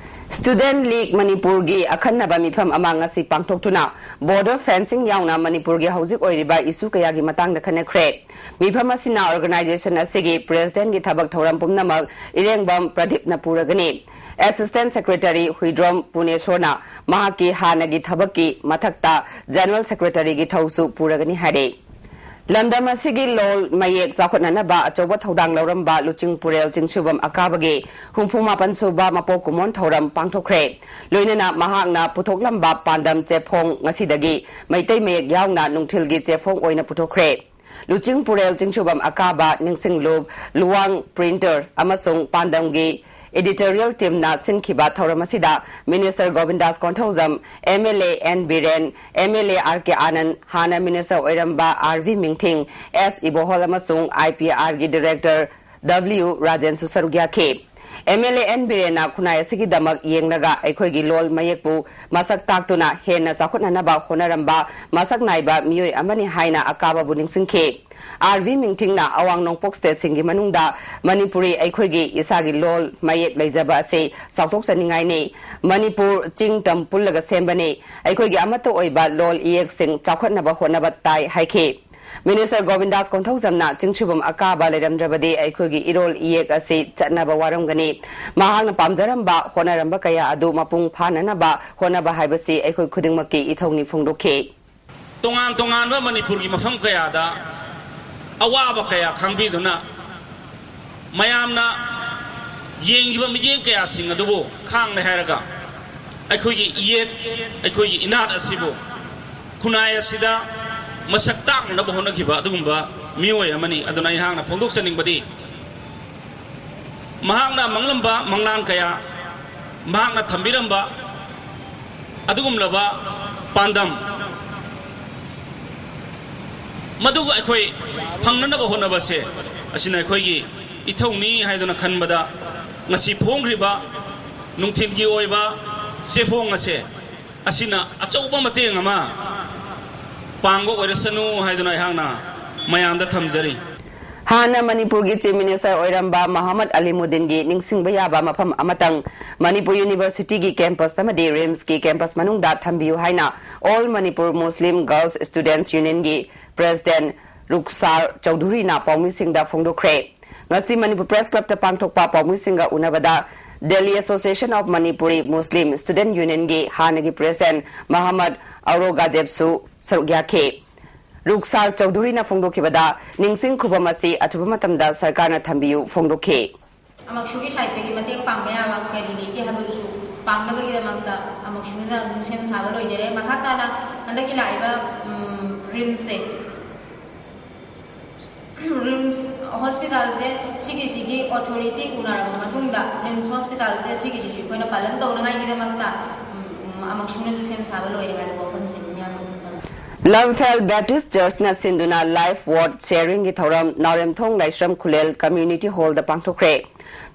Student League ꯃꯅꯤꯄꯨꯔꯒꯤ ꯑꯈꯟꯅꯕ ꯃꯤꯐꯝ ꯑꯃ ꯉꯁꯤ ꯄꯥꯡꯊꯣꯛꯇꯨꯅ border fencing ꯌꯥꯎꯅ ꯃꯅꯤꯄꯨꯔꯒꯤ ꯍꯧꯖꯤꯛ ꯑꯣꯏꯔꯤꯕ issue ꯀꯌꯥꯒꯤ ꯃꯇꯥꯡꯗ ꯈꯟꯅꯈ꯭ꯔꯦ꯫ ꯃꯤꯐꯝ ꯑꯁꯤꯅ organization ꯑꯁꯤꯒꯤ presidentꯒꯤ ꯊꯕꯛ ꯊꯧꯔꯝ ꯄꯨꯝꯅꯃꯛ ꯏꯔꯦꯡꯕꯝ ꯄ꯭ꯔꯗꯤꯞꯅ ꯄꯨꯔꯒꯅꯤ꯫ Assistant Secretary ꯍꯨꯏꯗ꯭ꯔꯣꯝ ꯄꯨꯅꯦꯁꯣꯔꯅ ꯃꯍꯥꯛꯀꯤ ꯍꯥꯟꯅꯒꯤ ꯊꯕꯛꯀꯤ ꯃꯊꯛꯇ General Secretaryꯒꯤ ꯊꯧꯁꯨ ꯄꯨꯔꯒꯅꯤ ꯍꯥꯏꯔꯦ꯫ ꯂꯝꯗꯝ ꯑꯁꯤꯒꯤ ꯂꯣꯜ ꯃꯌꯦꯛ ꯆꯥꯎꯈꯠꯅꯅꯕ ꯑꯆꯧꯕ ꯊꯧꯗꯥꯡ ꯂꯧꯔꯝꯕ ꯂꯨꯆꯤꯡꯄꯨꯔꯦꯜ ꯆꯤꯡꯁꯨꯕꯝ ꯑꯀꯥꯕꯒꯤ ꯍꯨꯝꯐꯨ ꯃꯥꯄꯟ ꯁꯨꯕ ꯃꯄꯣꯛ ꯀꯨꯝꯑꯣꯟ ꯊꯧꯔꯝ ꯄꯥꯡꯊꯣꯛꯈ꯭ꯔꯦ꯫ ꯂꯣꯏꯅꯅ ꯃꯍꯥꯛꯅ ꯄꯨꯊꯣꯛꯂꯝꯕ ꯄꯥꯟꯗꯝ ꯆꯦꯐꯣꯡ ꯉꯁꯤꯗꯒꯤ ꯃꯩꯇꯩ ꯃꯌꯦꯛ ꯌꯥꯎꯅ ꯅꯨꯡꯊꯤꯜꯒꯤ ꯆꯦꯐꯣꯡ ꯑꯣꯏꯅ ꯄꯨꯊꯣꯛꯈ꯭ꯔꯦ꯫ ꯂꯨꯆꯤꯡꯄꯨꯔꯦꯜ ꯆꯤꯡꯁꯨꯕꯝ ꯑꯀꯥꯕ ꯅꯤꯡꯁꯤꯡꯂꯨꯞ ꯂꯨꯋꯥꯡ printer ꯑꯃꯁꯨꯡ ꯄꯥꯟꯗꯝꯒꯤ editorial teamꯅ ꯁꯤꯟꯈꯤꯕ ꯊꯧꯔꯝ ꯑꯁꯤꯗ Minister Govindas Konthoujam, MLA N Biren, MLA R K Anand, ꯍꯥꯟꯅ Minister ꯑꯣꯏꯔꯝꯕ ꯑꯥꯔ ꯚꯤ ꯃꯤꯡꯊꯤꯡ, ꯑꯦꯁ ꯏꯕꯣꯍꯣꯜ ꯑꯃꯁꯨꯡ IPRꯒꯤ Director W ꯔꯥꯖꯦꯟꯁꯨ ꯁꯔꯨꯛ ꯌꯥꯈꯤ꯫ MLA ꯑꯦꯟ ꯕꯤꯔꯦꯟꯅ ꯈꯨꯟꯅꯥꯏ ꯑꯁꯤꯒꯤꯗꯃꯛ ꯌꯦꯡꯂꯒ ꯑꯩꯈꯣꯏꯒꯤ ꯂꯣꯜ ꯃꯌꯦꯛꯄꯨ ꯃꯁꯛ ꯇꯥꯛꯇꯨꯅ ꯍꯦꯟꯅ ꯆꯥꯎꯈꯠꯅꯅꯕ ꯍꯣꯠꯅꯔꯝꯕ ꯃꯁꯛ ꯅꯥꯏꯕ ꯃꯤꯑꯣꯏ ꯑꯃꯅꯤ ꯍꯥꯏꯅ ꯑꯀꯥꯕꯕꯨ ꯅꯤꯡꯁꯤꯡꯈꯤ꯫ ꯑꯥꯔ ꯚꯤ ꯃꯤꯡꯊꯤꯡꯅ ꯑꯋꯥꯡ ꯅꯣꯡꯄꯣꯛ stateꯁꯤꯡꯒꯤ ꯃꯅꯨꯡꯗ ꯃꯅꯤꯄꯨꯔꯤ ꯑꯩꯈꯣꯏꯒꯤ ꯏꯁꯥꯒꯤ ꯂꯣꯜ ꯃꯌꯦꯛ ꯂꯩꯖꯕ ꯑꯁꯤ ꯆꯥꯎꯊꯣꯛꯆꯅꯤꯡꯉꯥꯏꯅꯤ꯫ ꯃꯅꯤꯄꯨꯔ ꯆꯤꯡ ꯇꯝ ꯄꯨꯜꯂꯒ ꯁꯦꯝꯕꯅꯤ꯫ ꯑꯩꯈꯣꯏꯒꯤ ꯑꯃꯠꯇ ꯑꯣꯏꯕ ꯂꯣꯜ ꯏꯌꯦꯛꯁꯤꯡ ꯆꯥꯎꯈꯠꯅꯕ ꯍꯣꯠꯅꯕ ꯇꯥꯏ ꯍꯥꯏꯈꯤ꯫ ꯃꯤꯅꯤꯁꯇꯔ ꯒꯣꯕꯤꯟꯗꯥꯁ ꯀꯣꯟꯊꯧꯖꯝꯅ ꯆꯤꯡꯁꯨꯕꯝ ꯑꯀꯥꯕ ꯂꯩꯔꯝꯗ꯭ꯔꯕꯗꯤ ꯑꯩꯈꯣꯏꯒꯤ ꯏꯔꯣꯜ ꯏꯌꯦꯛ ꯑꯁꯤ ꯆꯠꯅꯕ ꯋꯥꯔꯝꯒꯅꯤ꯫ ꯃꯍꯥꯛꯅ ꯄꯥꯝꯖꯔꯝꯕ, ꯍꯣꯠꯅꯔꯝꯕ ꯀꯌꯥ ꯑꯗꯨ ꯃꯄꯨꯡ ꯐꯥꯅꯅꯕ ꯍꯣꯠꯅꯕ ꯍꯥꯏꯕꯁꯤ ꯑꯩꯈꯣꯏ ꯈꯨꯗꯤꯡꯃꯛꯀꯤ ꯏꯊꯧꯅꯤ ꯐꯣꯡꯗꯣꯛꯈꯤ꯫ ꯇꯣꯉꯥꯟ ꯇꯣꯉꯥꯟꯕ ꯃꯅꯤꯄꯨꯔꯒꯤ ꯃꯐꯝ ꯀꯌꯥꯗ ꯑꯋꯥꯕ ꯀꯌꯥ ꯈꯥꯡꯕꯤꯗꯨꯅ ꯃꯌꯥꯝꯅ ꯌꯦꯡꯂꯤꯕ ꯃꯤꯠꯌꯦꯡ ꯀꯌꯥꯁꯤꯡ ꯑꯗꯨꯕꯨ ꯈꯥꯡꯂꯦ ꯍꯥꯏꯔꯒ ꯑꯩꯈꯣꯏꯒꯤ ꯏꯌꯦꯛ, ꯑꯩꯈꯣꯏꯒꯤ ꯏꯅꯥꯠ ꯑꯁꯤꯕꯨ ꯈꯨꯟꯅꯥꯏ ꯑꯁꯤꯗ ꯃꯁꯛ ꯇꯥꯛꯅꯅꯕ ꯍꯣꯠꯅꯈꯤꯕ ꯑꯗꯨꯒꯨꯝꯕ ꯃꯤꯑꯣꯏ ꯑꯃꯅꯤ꯫ ꯑꯗꯨꯅ ꯑꯩꯍꯥꯛꯅ ꯐꯣꯡꯗꯣꯛꯆꯅꯤꯡꯕꯗꯤ ꯃꯍꯥꯛꯅ ꯃꯪꯂꯝꯕ ꯃꯪꯂꯥꯟ ꯀꯌꯥ, ꯃꯍꯥꯛꯅ ꯊꯝꯕꯤꯔꯝꯕ ꯑꯗꯨꯒꯨꯝꯂꯕ ꯄꯥꯟꯗꯝ ꯃꯗꯨ ꯑꯩꯈꯣꯏ ꯐꯪꯅꯅꯕ ꯍꯣꯠꯅꯕꯁꯦ ꯑꯁꯤꯅ ꯑꯩꯈꯣꯏꯒꯤ ꯏꯊꯧꯅꯤ ꯍꯥꯏꯗꯨꯅ ꯈꯟꯕꯗ ꯉꯁꯤ ꯐꯣꯡꯈ꯭ꯔꯤꯕ ꯅꯨꯡꯊꯤꯜꯒꯤ ꯑꯣꯏꯕ ꯆꯦꯐꯣꯡ ꯑꯁꯦ ꯑꯁꯤꯅ ꯑꯆꯧꯕ ꯃꯇꯦꯡ ꯑꯃ ꯄꯥꯡꯕ ꯑꯣꯏꯔꯁꯅꯨ ꯍꯥꯏꯗꯨꯅ ꯑꯩꯍꯥꯛꯅ ꯃꯌꯥꯝꯗ ꯊꯝꯖꯔꯤ꯫ ꯍꯥꯟꯅ ꯃꯅꯤꯄꯨꯔꯒꯤ ꯆꯤꯐ ꯃꯤꯅꯤꯁꯇꯔ ꯑꯣꯏꯔꯝꯕ ꯃꯣꯍꯝꯃꯗ ꯑꯂꯤꯃꯨꯗꯤꯟꯒꯤ ꯅꯤꯡꯁꯤꯡꯕ ꯌꯥꯕ ꯃꯐꯝ ꯑꯃꯇꯪ ꯃꯅꯤꯄꯨꯔ ꯌꯨꯅꯤꯚꯔꯁꯤꯇꯤꯒꯤ ꯀꯦꯝꯄꯁ ꯑꯃꯗꯤ ꯔꯤꯝꯁꯀꯤ ꯀꯦꯝꯄꯁ ꯃꯅꯨꯡꯗ ꯊꯝꯕꯤꯌꯨ ꯍꯥꯏꯅ ꯑꯣꯜ ꯃꯅꯤꯄꯨꯔ ꯃꯨꯁꯂꯤꯝ ꯒꯔꯜꯁ ꯁ꯭ꯇꯨꯗꯦꯟꯠꯁ ꯌꯨꯅꯤꯌꯟꯒꯤ ꯄ꯭ꯔꯦꯁꯤꯗꯦꯟꯠ ꯔꯨꯛꯁꯥꯔ ꯆꯧꯙꯨꯔꯤꯅ ꯄꯥꯎꯃꯤꯁꯤꯡꯗ ꯐꯣꯡꯗꯣꯛꯈ꯭ꯔꯦ꯫ ꯉꯁꯤ ꯃꯅꯤꯄꯨꯔ ꯄ꯭ꯔꯦꯁ ꯀ꯭ꯂꯕꯇ ꯄꯥꯡꯊꯣꯛꯄ ꯄꯥꯎꯃꯤꯁꯤꯡꯒ ꯎꯅꯕꯗ Delhi Association of Manipuri Muslim Student Unionꯒꯤ ꯍꯥꯟꯅꯒꯤ ꯄ꯭ꯔꯦꯁꯤꯗꯦꯟꯠ ꯃꯍꯝꯃꯗ ꯑꯧꯔꯣꯒꯥꯖꯦꯕꯁꯨ ꯁꯔꯨꯛ ꯌꯥꯈꯤ꯫ ꯔꯨꯛꯁꯥꯔ ꯆꯧꯙꯨꯔꯤꯅ ꯐꯣꯡꯗꯣꯛꯈꯤꯕꯗ, ꯅꯤꯡꯁꯤꯡ ꯈꯨꯕꯝ ꯑꯁꯤ ꯑꯊꯨꯕ ꯃꯇꯝꯗ ꯁꯔꯀꯥꯔꯅ ꯊꯝꯕꯤꯌꯨ ꯐꯣꯡꯗꯣꯛꯈꯤ꯫ ꯑꯃꯛꯁꯨꯒꯤ ꯁꯥꯏꯠꯇꯒꯤ ꯃꯇꯦꯡ ꯄꯥꯡꯕ ꯌꯥꯕ ꯀꯔꯤ ꯂꯩꯒꯦ ꯍꯥꯏꯕꯗꯨꯁꯨ ꯄꯥꯡꯅꯕꯒꯤꯗꯃꯛꯇ ꯑꯃꯛꯁꯨꯅ ꯑꯗꯨꯝ ꯁꯦꯝ ꯁꯥꯕ ꯂꯣꯏꯖꯔꯦ꯫ ꯃꯈꯥ ꯇꯥꯅ ꯍꯟꯗꯛꯀꯤ ꯂꯥꯛꯏꯕ ꯔꯤꯝꯁꯁꯦ, ꯔꯤꯝꯁ ꯍꯣꯁꯄꯤꯇꯥꯜꯁꯦ ꯁꯤꯒꯤꯁꯤꯒꯤ ꯑꯣꯊꯣꯔꯤꯇꯤ ꯎꯅꯔꯕ ꯃꯇꯨꯡꯗ ꯔꯤꯝꯁ ꯍꯣꯁꯄꯤꯇꯥꯜꯁꯦ ꯁꯤꯒꯤꯁꯤꯁꯨ ꯑꯩꯈꯣꯏꯅ ꯄꯥꯂꯟ ꯇꯧꯅꯉꯥꯏꯒꯤꯗꯃꯛꯇ ꯑꯃꯛꯁꯨꯅꯁꯨ ꯁꯦꯝ ꯁꯥꯕ ꯂꯣꯏꯔꯦ ꯍꯥꯏꯕ ꯋꯥꯐꯝꯁꯤꯅꯤ ꯃꯤꯌꯥꯝꯅ ꯈꯪꯕ꯫ ꯂꯝꯐꯦꯜ ꯕꯦꯞꯇꯤꯁ ꯆꯔꯆꯅ ꯁꯤꯟꯗꯨꯅ ꯂꯥꯏꯐ ꯋꯥꯔꯗ ꯁꯦꯌꯔꯤꯡꯒꯤ ꯊꯧꯔꯝ ꯅꯥꯎꯔꯦꯝꯊꯣꯡ ꯂꯥꯏꯁ꯭ꯔꯝ ꯈꯨꯂꯦꯜ ꯀꯝꯃ꯭ꯌꯨꯅꯤꯇꯤ ꯍꯣꯜꯗ ꯄꯥꯡꯊꯣꯛꯈ꯭ꯔꯦ꯫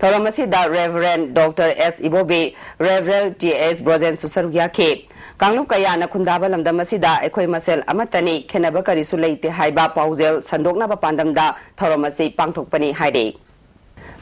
ꯊꯧꯔꯝ ꯑꯁꯤꯗ ꯔꯦꯚꯔꯦꯟ ꯗꯣꯛꯇꯔ ꯑꯦꯁ ꯏꯕꯣꯕꯤ, ꯔꯦꯚꯔꯦꯟ ꯇꯤ ꯑꯦꯁ ꯕ꯭ꯔꯣꯖꯦꯟꯁꯨ ꯁꯔꯨꯛ ꯌꯥꯈꯤ꯫ ꯀꯥꯡꯂꯨꯞ ꯀꯌꯥꯅ ꯈꯨꯟꯗꯥꯕ ꯂꯝꯗꯝ ꯑꯁꯤꯗ ꯑꯩꯈꯣꯏ ꯃꯁꯦꯜ ꯑꯃꯠꯇꯅꯤ, ꯈꯦꯟꯅꯕ ꯀꯔꯤꯁꯨ ꯂꯩꯇꯦ ꯍꯥꯏꯕ ꯄꯥꯎꯖꯦꯜ ꯁꯟꯗꯣꯛꯅꯕ ꯄꯥꯟꯗꯝꯗ ꯊꯧꯔꯝ ꯑꯁꯤ ꯄꯥꯡꯊꯣꯛꯄꯅꯤ ꯍꯥꯏꯔꯤ꯫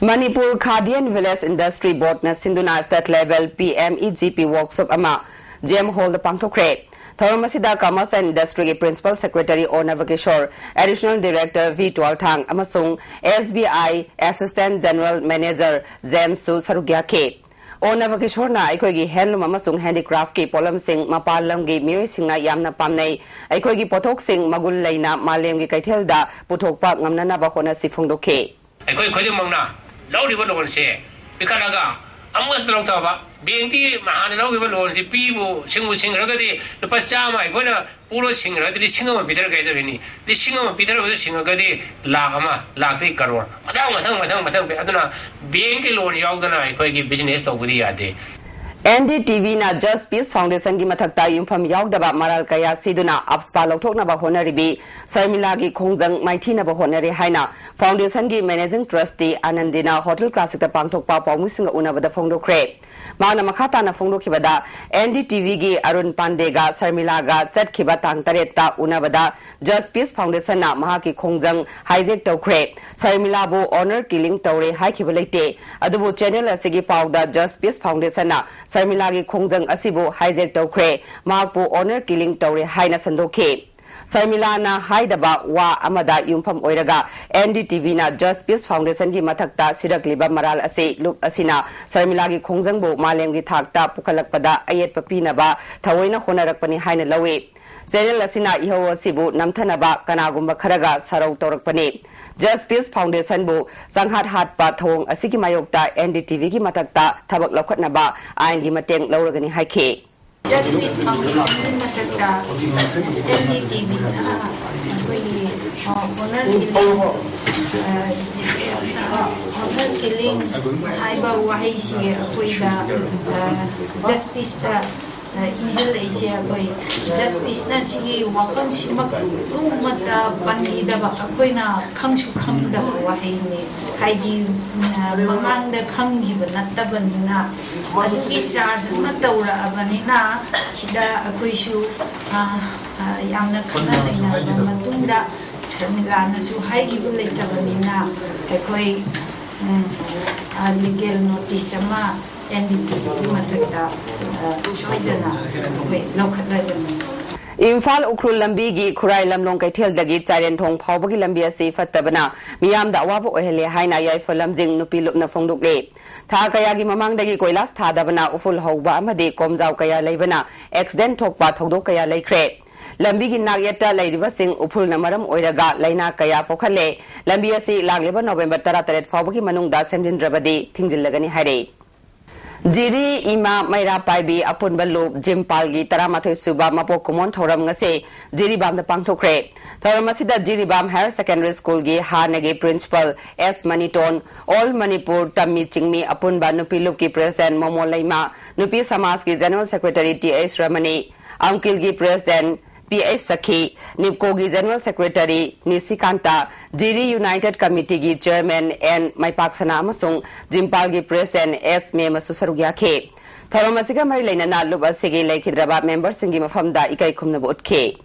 ꯃꯅꯤꯄꯨꯔ ꯈꯥꯗꯤ ꯑꯦꯟ ꯚꯤꯂꯦꯖ ꯏꯟꯗꯁꯇ꯭ꯔꯤ ꯕꯣꯔꯗꯅ ꯁꯤꯟꯗꯨꯅ state level P M E G P workshop ꯑꯃ ꯖꯦꯝ ꯍꯣꯜꯗ ꯄꯥꯡꯊꯣꯛꯈ꯭ꯔꯦ꯫ ꯊꯧꯔꯝ ꯑꯁꯤꯗ Commerce and Industryꯒꯤ Principal Secretary ꯑꯣ ꯅꯕꯀꯤꯁꯣꯔ, Additional Director ꯚꯤ ꯇ꯭ꯋꯥꯜꯊꯥꯡ ꯑꯃꯁꯨꯡ ꯑꯦꯁ ꯕꯤ ꯑꯥꯏ Assistant General Manager ꯖꯦꯝꯁꯁꯨ ꯁꯔꯨꯛ ꯌꯥꯈꯤ꯫ ꯑꯣ ꯅꯕꯀꯤꯁꯣꯔꯅ ꯑꯩꯈꯣꯏꯒꯤ handloom ꯑꯃꯁꯨꯡ handicraftꯀꯤ ꯄꯣꯠꯂꯝꯁꯤꯡ ꯃꯄꯥꯟ ꯂꯝꯒꯤ ꯃꯤꯑꯣꯏꯁꯤꯡꯅ ꯌꯥꯝꯅ ꯄꯥꯝꯅꯩ꯫ ꯑꯩꯈꯣꯏꯒꯤ ꯄꯣꯠꯊꯣꯛꯁꯤꯡ ꯃꯒꯨꯟ ꯂꯩꯅ ꯃꯥꯂꯦꯝꯒꯤ ꯀꯩꯊꯦꯜꯗ ꯄꯨꯊꯣꯛꯄ ꯉꯝꯅꯅꯕ ꯍꯣꯠꯅꯁꯤ ꯐꯣꯡꯗꯣꯛꯈꯤ꯫ ꯑꯩꯈꯣꯏ ꯈꯨꯗꯤꯡꯃꯛꯅ ꯂꯧꯔꯤꯕ loanꯁꯦ ꯄꯤꯈꯠꯂꯒ ꯑꯃꯨꯛ ꯍꯦꯛꯇ ꯂꯧꯊꯕ꯫ Bankꯇꯤ ꯍꯥꯟꯅ ꯂꯧꯈꯤꯕ loanꯁꯤ ꯄꯤꯕꯨ ꯁꯤꯡꯕꯨ ꯁꯤꯡꯈ꯭ꯔꯒꯗꯤ ꯂꯨꯄꯥ ꯆꯥꯝꯃ ꯑꯩꯈꯣꯏꯅ ꯄꯨꯔ ꯁꯤꯡꯈ꯭ꯔꯒꯗꯤ ꯂꯤꯁꯤꯡ ꯑꯃ ꯄꯤꯊꯔꯛꯀꯦ ꯍꯥꯏꯖꯕꯅꯤ꯫ ꯂꯤꯁꯤꯡ ꯑꯃ ꯄꯤꯊꯔꯛꯄꯗ ꯁꯤꯡꯉꯒꯗꯤ ꯂꯥꯈ ꯑꯃ, ꯂꯥꯈꯇꯒꯤ ꯀꯔꯣꯔ꯫ ꯃꯊꯪ, ꯃꯊꯪ, ꯃꯊꯪ, ꯃꯊꯪ ꯄꯤ-, ꯑꯗꯨꯅ bankꯀꯤ loan ꯌꯥꯎꯗꯅ ꯑꯩꯈꯣꯏꯒꯤ business ꯇꯧꯕꯗꯤ ꯌꯥꯗꯦ꯫ ꯑꯦꯟ ꯗꯤ ꯇꯤ ꯚꯤꯅ Justice Foundationꯒꯤ ꯃꯊꯛꯇ ꯌꯨꯝꯐꯝ ꯌꯥꯎꯗꯕ ꯃꯔꯥꯜ ꯀꯌꯥ ꯁꯤꯗꯨꯅ ꯑꯞꯁꯄꯥ ꯂꯧꯊꯣꯛꯅꯕ ꯍꯣꯠꯅꯔꯤꯕꯤ ꯁꯔꯃꯤꯂꯥꯒꯤ ꯈꯣꯡꯖꯪ ꯃꯥꯏꯊꯤꯅꯕ ꯍꯣꯠꯅꯔꯦ ꯍꯥꯏꯅ Foundationꯒꯤ Managing Trustee ꯑꯥꯅꯟꯗꯤꯅ Hotel Classicꯇ ꯄꯥꯡꯊꯣꯛꯄ ꯄꯥꯎꯃꯤꯁꯤꯡꯒ ꯎꯅꯕꯗ ꯐꯣꯡꯗꯣꯛꯈ꯭ꯔꯦ꯫ ꯃꯍꯥꯛꯅ ꯃꯈꯥ ꯇꯥꯅ ꯐꯣꯡꯗꯣꯛꯈꯤꯕꯗ, ꯑꯦꯟ ꯗꯤ ꯇꯤ ꯚꯤꯒꯤ ꯑꯔꯨꯟ ꯄꯥꯟꯗꯦꯒ ꯁꯔꯃꯤꯂꯥꯒ ꯆꯠꯈꯤꯕ ꯇꯥꯡ ꯇꯔꯦꯠꯇ ꯎꯅꯕꯗ Justice Foundationꯅ ꯃꯍꯥꯛꯀꯤ ꯈꯣꯡꯖꯪ hijack ꯇꯧꯈ꯭ꯔꯦ꯫ ꯁꯔꯃꯤꯂꯥꯕꯨ honour killing ꯇꯧꯔꯦ ꯍꯥꯏꯈꯤꯕ ꯂꯩꯇꯦ꯫ ꯑꯗꯨꯕꯨ channel ꯑꯁꯤꯒꯤ ꯄꯥꯎꯗ Justice Foundationꯅ ꯁꯔꯃꯤꯂꯥꯒꯤ ꯈꯣꯡꯖꯪ ꯑꯁꯤꯕꯨ hijack ꯇꯧꯈ꯭ꯔꯦ, ꯃꯍꯥꯛꯄꯨ honour killing ꯇꯧꯔꯦ ꯍꯥꯏꯅ ꯁꯟꯗꯣꯛꯈꯤ꯫ ꯁꯔꯃꯤꯂꯥꯅ ꯍꯥꯏꯗꯕ ꯋꯥ ꯑꯃꯗ ꯌꯨꯝꯐꯝ ꯑꯣꯏꯔꯒ ꯑꯦꯟ ꯗꯤ ꯇꯤ ꯚꯤꯅ Justice Foundationꯒꯤ ꯃꯊꯛꯇ ꯁꯤꯔꯛꯂꯤꯕ ꯃꯔꯥꯜ ꯑꯁꯤ ꯂꯨꯞ ꯑꯁꯤꯅ ꯁꯔꯃꯤꯂꯥꯒꯤ ꯈꯣꯡꯖꯪꯕꯨ ꯃꯥꯂꯦꯝꯒꯤ ꯊꯥꯛꯇ ꯄꯨꯈꯠꯂꯛꯄꯗ ꯑꯌꯦꯠꯄ ꯄꯤꯅꯕ ꯊꯑꯣꯏꯅ ꯍꯣꯠꯅꯔꯛꯄꯅꯤ ꯍꯥꯏꯅ ꯂꯧꯏ꯫ Channel ꯑꯁꯤꯅ ꯏꯍꯧ ꯑꯁꯤꯕꯨ ꯅꯝꯊꯅꯕ ꯀꯅꯥꯒꯨꯝꯕ ꯈꯔꯒ ꯁꯔꯧ ꯇꯧꯔꯛꯄꯅꯤ꯫ Justice Foundationꯕꯨ ꯆꯪꯍꯠ ꯍꯥꯠꯄ ꯊꯧꯑꯣꯡ ꯑꯁꯤꯒꯤ ꯃꯥꯌꯣꯛꯇ ꯑꯦꯟ ꯗꯤ ꯇꯤ ꯚꯤꯒꯤ ꯃꯊꯛꯇ ꯊꯕꯛ ꯂꯧꯈꯠꯅꯕ ꯑꯥꯏꯟꯒꯤ ꯃꯇꯦꯡ ꯂꯧꯔꯒꯅꯤ ꯍꯥꯏꯈꯤ꯫ Justice Foundationꯒꯤ ꯃꯊꯛꯇ ꯑꯦꯟ ꯗꯤ ꯇꯤ ꯚꯤꯅ ꯑꯩꯈꯣꯏꯒꯤ, ꯑ, honour killing, ꯑ, honour killing ꯍꯥꯏꯕ ꯋꯥꯍꯩꯁꯤ ꯑꯩꯈꯣꯏꯗ, ꯑ, justiceꯇ ꯑ, ꯏꯟꯁꯤꯜꯂꯛꯏꯁꯦ ꯑꯩꯈꯣꯏ justiceꯅ ꯁꯤꯒꯤ ꯋꯥꯐꯝꯁꯤꯃꯛ ꯇꯨꯃꯠꯇ ꯄꯟꯈꯤꯗꯕ ꯑꯩꯈꯣꯏꯅ ꯈꯪꯁꯨ ꯈꯪꯗꯕ ꯋꯥꯍꯩꯅꯤ꯫ ꯍꯥꯏꯗꯤ, ꯑ, ꯃꯃꯥꯡꯗ ꯈꯪꯈꯤꯕ ꯅꯠꯇꯕꯅꯤꯅ, ꯑꯗꯨꯒꯤ charge ꯑꯃ ꯇꯧꯔꯛꯑꯕꯅꯤꯅ, ꯁꯤꯗ ꯑꯩꯈꯣꯏꯁꯨ, ꯑ, ꯑ, ꯌꯥꯝꯅ ꯈꯟꯅ ꯅꯩꯅꯔꯕ ꯃꯇꯨꯡꯗ ꯁꯔꯃꯤꯂꯥꯅꯁꯨ ꯍꯥꯏꯈꯤꯕ ꯂꯩꯇꯕꯅꯤꯅ, ꯑꯩꯈꯣꯏ, ꯎꯝ, ꯑ, legal notice ꯑꯃ ꯑꯦꯟ ꯗꯤ ꯇꯤꯒꯤ ꯃꯊꯛꯇ, ꯑ, ꯁꯣꯏꯗꯅ ꯑꯩꯈꯣꯏ ꯂꯧꯈꯠꯂꯒꯅꯤ꯫ ꯏꯝꯐꯥꯜ ꯎꯈ꯭ꯔꯨꯜ ꯂꯝꯕꯤꯒꯤ ꯈꯨꯔꯥꯏ ꯂꯝꯂꯣꯡ ꯀꯩꯊꯦꯜꯗꯒꯤ ꯆꯥꯏꯔꯦꯟꯊꯣꯡ ꯐꯥꯎꯕꯒꯤ ꯂꯝꯕꯤ ꯑꯁꯤ ꯐꯠꯇꯕꯅ ꯃꯤꯌꯥꯝꯗ ꯑꯋꯥꯕ ꯑꯣꯏꯍꯜꯂꯦ ꯍꯥꯏꯅ ꯌꯥꯏꯐ ꯂꯝꯖꯤꯡ ꯅꯨꯄꯤ ꯂꯨꯞꯅ ꯐꯣꯡꯗꯣꯛꯂꯦ꯫ ꯊꯥ ꯀꯌꯥꯒꯤ ꯃꯃꯥꯡꯗꯒꯤ ꯀꯣꯏꯂꯥꯁ ꯊꯥꯗꯕꯅ ꯎꯐꯨꯜ ꯍꯧꯕ ꯑꯃꯗꯤ ꯀꯣꯝꯖꯥꯎ ꯀꯌꯥ ꯂꯩꯕꯅ ꯑꯦꯛꯁꯤꯗꯦꯟ ꯊꯣꯛꯄ ꯊꯧꯗꯣꯛ ꯀꯌꯥ ꯂꯩꯈ꯭ꯔꯦ꯫ ꯂꯝꯕꯤꯒꯤ ꯅꯥꯛꯌꯦꯠꯇ ꯂꯩꯔꯤꯕꯁꯤꯡ ꯎꯐꯨꯜꯅ ꯃꯔꯝ ꯑꯣꯏꯔꯒ ꯂꯥꯏꯅꯥ ꯀꯌꯥ ꯄꯣꯛꯍꯜꯂꯦ꯫ ꯂꯝꯕꯤ ꯑꯁꯤ ꯂꯥꯛꯂꯤꯕ ꯅꯣꯕꯦꯝꯕꯔ ꯇꯔꯥꯇꯔꯦꯠ ꯐꯥꯎꯕꯒꯤ ꯃꯅꯨꯡꯗ ꯁꯦꯝꯖꯤꯟꯗ꯭ꯔꯕꯗꯤ ꯊꯤꯡꯖꯤꯜꯂꯒꯅꯤ ꯍꯥꯏꯔꯦ꯫ ꯖꯤꯔꯤ ꯏꯃꯥ ꯃꯩꯔꯥ ꯄꯥꯏꯕꯤ ꯑꯄꯨꯟꯕ ꯂꯨꯞ ꯖꯤꯝꯄꯥꯜꯒꯤ ꯇꯔꯥꯃꯥꯊꯣꯏ ꯁꯨꯕ ꯃꯄꯣꯛ ꯀꯨꯝꯑꯣꯟ ꯊꯧꯔꯝ ꯉꯁꯤ ꯖꯤꯔꯤꯕꯥꯝꯗ ꯄꯥꯡꯊꯣꯛꯈ꯭ꯔꯦ꯫ ꯊꯧꯔꯝ ꯑꯁꯤꯗ ꯖꯤꯔꯤꯕꯥꯝ ꯍꯥꯌꯔ ꯁꯦꯀꯦꯟꯗꯔꯤ ꯁ꯭ꯀꯨꯜꯒꯤ ꯍꯥꯟꯅꯒꯤ principal S Maniton, all Manipur ꯇꯝꯃꯤ ꯆꯤꯡꯃꯤ ꯑꯄꯨꯟꯕ ꯅꯨꯄꯤ ꯂꯨꯞꯀꯤ ꯄ꯭ꯔꯦꯁꯤꯗꯦꯟ ꯃꯣꯃꯣ ꯂꯩꯃꯥ, ꯅꯨꯄꯤ ꯁꯃꯥꯖꯀꯤ general secretary T H Ramani, ꯑꯪꯀꯤꯜꯒꯤ ꯄ꯭ꯔꯦꯁꯤꯗꯦꯟ ꯄꯤ ꯑꯩꯆ ꯁꯈꯤ, ꯅꯤꯞꯀꯣꯒꯤ general secretary Nishikanta, Jiri united ꯀꯃꯤꯇꯤꯒꯤ ꯆꯦꯌꯔꯃꯦꯟ ꯑꯦꯟ ꯃꯩꯄꯥꯛꯁꯅꯥ ꯑꯃꯁꯨꯡ ꯖꯤꯝꯄꯥꯜꯒꯤ ꯄ꯭ꯔꯦꯁꯤꯗꯦꯟ ꯑꯦꯁ ꯃꯦꯃꯁꯨ ꯁꯔꯨꯛ ꯌꯥꯈꯤ꯫ ꯊꯧꯔꯝ ꯑꯁꯤꯒ ꯃꯔꯤ ꯂꯩꯅꯅ ꯂꯨꯞ ꯑꯁꯤꯒꯤ ꯂꯩꯈꯤꯗ꯭ꯔꯕ ꯃꯦꯝꯕꯔꯁꯤꯡꯒꯤ ꯃꯐꯝꯗ ꯏꯀꯥꯏ ꯈꯨꯝꯅꯕ ꯎꯠꯈꯤ꯫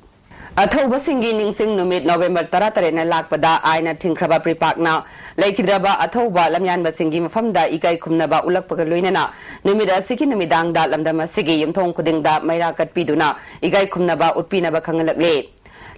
ꯑꯊꯧꯕꯁꯤꯡꯒꯤ ꯅꯤꯡꯁꯤꯡ ꯅꯨꯃꯤꯠ ꯅꯣꯕꯦꯝꯕꯔ ꯇꯔꯥꯇꯔꯦꯠꯅ ꯂꯥꯛꯄꯗ ꯑꯥꯏꯟꯅ ꯊꯤꯡꯈ꯭ꯔꯕ ꯄ꯭ꯔꯤꯄꯥꯛꯅ ꯂꯩꯈꯤꯗ꯭ꯔꯕ ꯑꯊꯧꯕ ꯂꯝꯌꯥꯟꯕꯁꯤꯡꯒꯤ ꯃꯐꯝꯗ ꯏꯀꯥꯏ ꯈꯨꯝꯅꯕ ꯎꯠꯂꯛꯄꯒ ꯂꯣꯏꯅꯅ ꯅꯨꯃꯤꯠ ꯑꯁꯤꯒꯤ ꯅꯨꯃꯤꯗꯥꯡꯗ ꯂꯝꯗꯝ ꯑꯁꯤꯒꯤ ꯌꯨꯝꯊꯣꯡ ꯈꯨꯗꯤꯡꯗ ꯃꯩꯔꯥ ꯀꯠꯄꯤꯗꯨꯅ ꯏꯀꯥꯏ ꯈꯨꯝꯅꯕ ꯎꯠꯄꯤꯅꯕ ꯈꯪꯍꯜꯂꯛꯂꯤ꯫